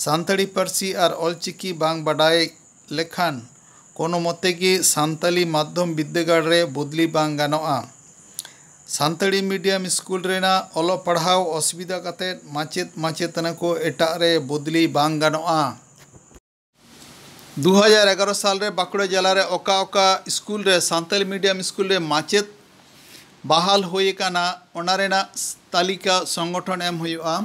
ᱥᱟᱱᱛᱟᱲᱤ ᱯᱟᱹᱨᱥᱤ ᱟᱨ ᱚᱞᱪᱤᱠᱤ ᱵᱟᱝ ᱵᱟᱰᱟᱭ ᱞᱮᱠᱷᱟᱱ ᱠᱳᱱᱳ ᱢᱚᱛᱮ ᱜᱮ ᱥᱟᱱᱛᱟᱲᱤ ᱢᱟᱫᱽᱫᱷᱚᱢ ᱵᱤᱫᱽᱫᱟᱹᱜᱟᱲ ᱨᱮ ᱵᱚᱫᱞᱤ ᱵᱟᱝ ᱜᱟᱱᱚᱜᱼᱟ᱾ ᱥᱟᱱᱛᱟᱲᱤ ᱢᱤᱰᱤᱭᱟᱢ ᱥᱠᱩᱞ ᱨᱮᱱᱟᱜ ᱚᱞᱚᱜ ᱯᱟᱲᱦᱟᱣ ᱚᱥᱩᱵᱤᱫᱷᱟ ᱠᱟᱛᱮ ᱢᱟᱪᱮᱫ ᱢᱟᱪᱮᱛᱟᱹᱱᱤ ᱠᱚ ᱮᱴᱟᱜ ᱨᱮ ᱵᱚᱫᱞᱤ ᱵᱟᱝ ᱜᱟᱱᱚᱜᱼᱟ᱾ ᱫᱩ ᱦᱟᱡᱟᱨ ᱮᱜᱟᱨᱚ ᱥᱟᱞ ᱨᱮ ᱵᱟᱸᱠᱩᱲᱟ ᱡᱮᱞᱟ ᱨᱮ ᱚᱠᱟ ᱚᱠᱟ ᱥᱠᱩᱞ ᱨᱮ ᱥᱟᱱᱛᱟᱲᱤ ᱢᱤᱰᱤᱭᱟᱢ ᱥᱠᱩᱞ ᱨᱮ ᱢᱟᱪᱮᱫ ᱵᱟᱦᱟᱞ ᱦᱩᱭ ᱟᱠᱟᱱᱟ, ᱚᱱᱟ ᱨᱮᱱᱟᱜ ᱛᱟᱹᱞᱤᱠᱟ ᱥᱚᱝᱜᱚᱴᱷᱚᱱ ᱮᱢ ᱦᱩᱭᱩᱜᱼᱟ᱾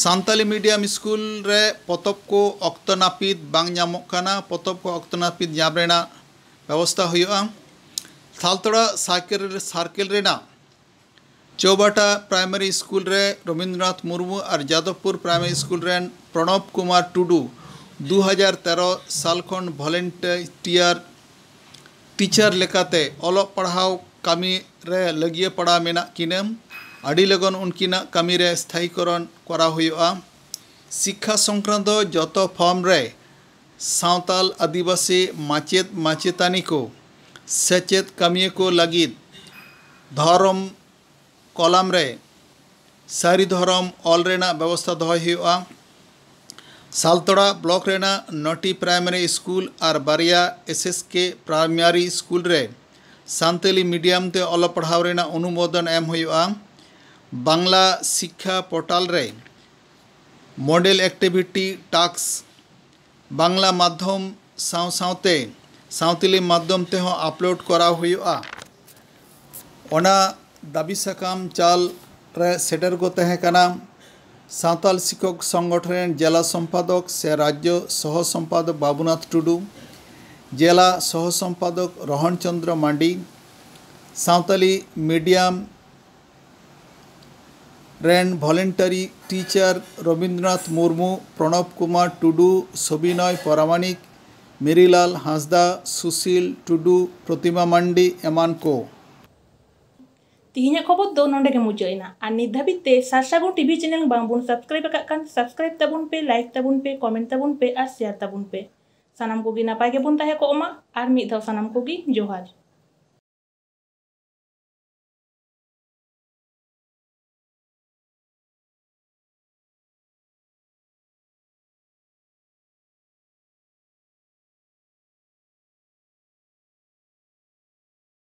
ᱥᱟᱱᱛᱟᱲᱤ ᱢᱤᱰᱤᱭᱟᱢ ᱥᱠᱩᱞ ᱨᱮ ᱯᱚᱛᱚᱵ ᱠᱚ ᱚᱠᱛᱚ ᱱᱟᱹᱯᱤᱛ ᱵᱟᱝ ᱧᱟᱢᱚᱜ ᱠᱟᱱᱟ, ᱯᱚᱛᱚᱵ ᱠᱚ ᱚᱠᱛᱚ ᱱᱟᱹᱯᱤᱛ ᱧᱟᱢ ᱨᱮᱱᱟᱜ ᱵᱮᱵᱚᱥᱛᱷᱟ ᱦᱩᱭᱩᱜᱼᱟ᱾ ᱛᱷᱟᱞᱛᱚᱲᱟ ᱥᱟᱨᱠᱮᱞ, ᱥᱟᱨᱠᱮᱞ ᱨᱮᱱᱟᱜ ᱪᱳᱵᱟᱴᱟ ᱯᱨᱟᱭᱢᱟᱨᱤ ᱥᱠᱩᱞ ᱨᱮ ᱨᱚᱵᱤᱱᱫᱨᱚᱱᱟᱛᱷ ᱢᱩᱨᱢᱩ ᱟᱨ ᱡᱟᱫᱚᱵᱽᱯᱩᱨ ᱯᱨᱟᱭᱢᱟᱨᱤ ᱥᱠᱩᱞ ᱨᱮᱱ ᱯᱨᱚᱬᱚᱵᱽ ᱠᱩᱢᱟᱨ ᱴᱩᱰᱩ ᱫᱩ ᱦᱟᱡᱟᱨ ᱛᱮᱨᱚ ᱥᱟᱞ ᱠᱷᱚᱱ ᱵᱷᱚᱞᱮᱱᱴᱤᱭᱟᱨ ᱴᱤᱪᱟᱨ ᱞᱮᱠᱟᱛᱮ ᱚᱞᱚᱜ ᱯᱟᱲᱦᱟᱣ ᱠᱟᱹᱢᱤ ᱨᱮ ᱞᱟᱹᱜᱤᱭᱟᱹ ᱯᱟᱲᱟᱣ ᱢᱮᱱᱟᱜ ᱠᱤᱱᱟᱹ᱾ ᱟᱹᱰᱤ ᱞᱚᱜᱚᱱ ᱩᱱᱠᱤᱱᱟᱜ ᱠᱟᱹᱢᱤ ᱨᱮ ᱥᱛᱷᱟᱭᱤᱠᱚᱨᱚᱱ ᱠᱚᱨᱟᱣ ᱦᱩᱭᱩᱜᱼᱟ᱾ ᱥᱤᱠᱠᱷᱟ ᱥᱚᱝᱠᱨᱟᱱᱛᱚ ᱡᱚᱛᱚ ᱯᱷᱚᱨᱢ ᱨᱮ ᱥᱟᱶᱛᱟᱞ ᱟᱹᱫᱤᱵᱟᱹᱥᱤ ᱢᱟᱪᱮᱫ ᱢᱟᱪᱮᱛᱟᱹᱱᱤ ᱠᱚ ᱥᱮᱪᱮᱫ ᱠᱟᱹᱢᱤᱭᱟᱹ ᱠᱚ ᱞᱟᱹᱜᱤᱫ ᱫᱷᱚᱨᱚᱢ ᱠᱚᱞᱟᱢ ᱨᱮ ᱥᱟᱹᱨᱤ ᱫᱷᱚᱨᱚᱢ ᱚᱞ ᱨᱮᱱᱟᱜ ᱵᱮᱵᱚᱥᱛᱷᱟ ᱫᱚᱦᱚᱭ ᱦᱩᱭᱩᱜᱼᱟ᱾ ᱥᱟᱞᱛᱚᱲᱟ ᱵᱞᱚᱠ ᱨᱮᱱᱟᱜ ᱱᱚᱴᱤ ᱯᱨᱟᱭᱢᱟᱨᱤ ᱥᱠᱩᱞ ᱟᱨ ᱵᱟᱨᱭᱟ ᱮᱥᱮᱥᱠᱮ ᱯᱨᱟᱭᱢᱟᱨᱤ ᱥᱠᱩᱞ ᱨᱮ ᱥᱟᱱᱛᱟᱞᱤ ᱢᱤᱰᱤᱭᱟᱢ ᱛᱮ ᱚᱞᱚᱜ ᱯᱟᱲᱦᱟᱣ ᱨᱮᱱᱟᱜ ᱚᱱᱩᱢᱳᱫᱚᱱ ᱮᱢ ᱦᱩᱭᱩᱜᱼᱟ᱾ ᱵᱟᱝᱞᱟ ᱥᱤᱠᱠᱷᱟ ᱯᱳᱨᱴᱟᱞ ᱨᱮ ᱢᱚᱰᱮᱞ ᱮᱠᱴᱤᱵᱷᱤᱴᱤ ᱴᱟᱥᱠ ᱵᱟᱝᱞᱟ ᱢᱟᱫᱽᱫᱷᱚᱢ ᱥᱟᱶ ᱥᱟᱶᱛᱮ ᱥᱟᱶᱛᱟᱞᱤ ᱢᱟᱫᱽᱫᱷᱚᱢ ᱛᱮᱦᱚᱸ ᱟᱯᱞᱳᱰ ᱠᱚᱨᱟᱣ ᱦᱩᱭᱩᱜᱼᱟ᱾ ᱚᱱᱟ ᱫᱟᱹᱵᱤ ᱥᱟᱠᱟᱢ ᱪᱟᱞ ᱨᱮ ᱥᱮᱴᱮᱨ ᱠᱚ ᱛᱟᱦᱮᱸ ᱠᱟᱱᱟ ᱥᱟᱶᱛᱟᱞ ᱥᱤᱠᱷᱚᱠ ᱥᱚᱝᱜᱚᱴᱷᱚᱱ ᱨᱮᱱ ᱡᱮᱞᱟ ᱥᱚᱢᱯᱟᱫᱚᱠ ᱥᱮ ᱨᱟᱡᱽᱡᱚ ᱥᱚᱦᱚ ᱥᱚᱢᱯᱟᱫᱚᱠ ᱵᱟᱵᱩᱱᱟᱛᱷ ᱴᱩᱰᱩ, ᱡᱮᱞᱟ ᱥᱚᱦᱚ ᱥᱚᱢᱯᱟᱫᱚᱠ ᱨᱚᱦᱚᱱ ᱪᱚᱸᱫᱽᱨᱚ ᱢᱟᱱᱰᱤ, ᱥᱟᱶᱛᱟᱞᱤ ᱢᱤᱰᱤᱭᱟᱢ ᱨᱮᱱ ᱵᱷᱚᱞᱮᱱᱴᱟᱨᱤ ᱴᱤᱪᱟᱨ ᱨᱚᱵᱤᱱᱫᱨᱚᱱᱟᱛᱷ ᱢᱩᱨᱢᱩ, ᱯᱨᱚᱬᱚᱵᱽ ᱠᱩᱢᱟᱨ ᱴᱩᱰᱩ, ᱥᱚᱵᱤᱱᱚᱭ ᱯᱚᱨᱟᱢᱟᱱᱤᱠ, ᱢᱮᱨᱤᱞᱟᱞ ᱦᱟᱸᱥᱫᱟ, ᱥᱩᱥᱤᱞ ᱴᱩᱰᱩ, ᱯᱨᱚᱛᱤᱢᱟ ᱢᱟᱱᱰᱤ ᱮᱢᱟᱱ ᱠᱚ᱾ ᱛᱤᱦᱤᱧᱟᱜ ᱠᱷᱚᱵᱚᱨ ᱫᱚ ᱱᱚᱰᱮ ᱜᱮ ᱢᱩᱪᱟᱹᱫ ᱮᱱᱟ᱾ ᱟᱨ ᱱᱤᱛ ᱫᱷᱟᱹᱵᱤᱡ ᱛᱮ ᱥᱟᱨᱥᱟᱹᱜᱩᱱ ᱴᱤᱵᱷᱤ ᱪᱮᱱᱮᱞ ᱵᱟᱝᱵᱚᱱ ᱥᱟᱵᱥᱠᱨᱟᱭᱤᱵ ᱟᱠᱟᱫ ᱠᱷᱟᱱ ᱥᱟᱵᱥᱠᱨᱟᱭᱤᱵ ᱛᱟᱵᱚᱱ ᱯᱮ, ᱞᱟᱭᱤᱠ ᱛᱟᱵᱚᱱ ᱯᱮ, ᱠᱚᱢᱮᱱᱴ ᱛᱟᱵᱚᱱ ᱯᱮ ᱟᱨ ᱥᱮᱭᱟᱨ ᱛᱟᱵᱚᱱ ᱯᱮ᱾ ᱥᱟᱱᱟᱢ ᱠᱚᱜᱮ ᱱᱟᱯᱟᱭ ᱜᱮᱵᱚᱱ ᱛᱟᱦᱮᱸ ᱠᱚᱜ ᱢᱟ᱾ ᱟᱨ ᱢᱤᱫ ᱫᱷᱟᱣ ᱥᱟᱱᱟᱢ ᱠᱚᱜᱮ ᱡᱚᱦᱟᱨ᱾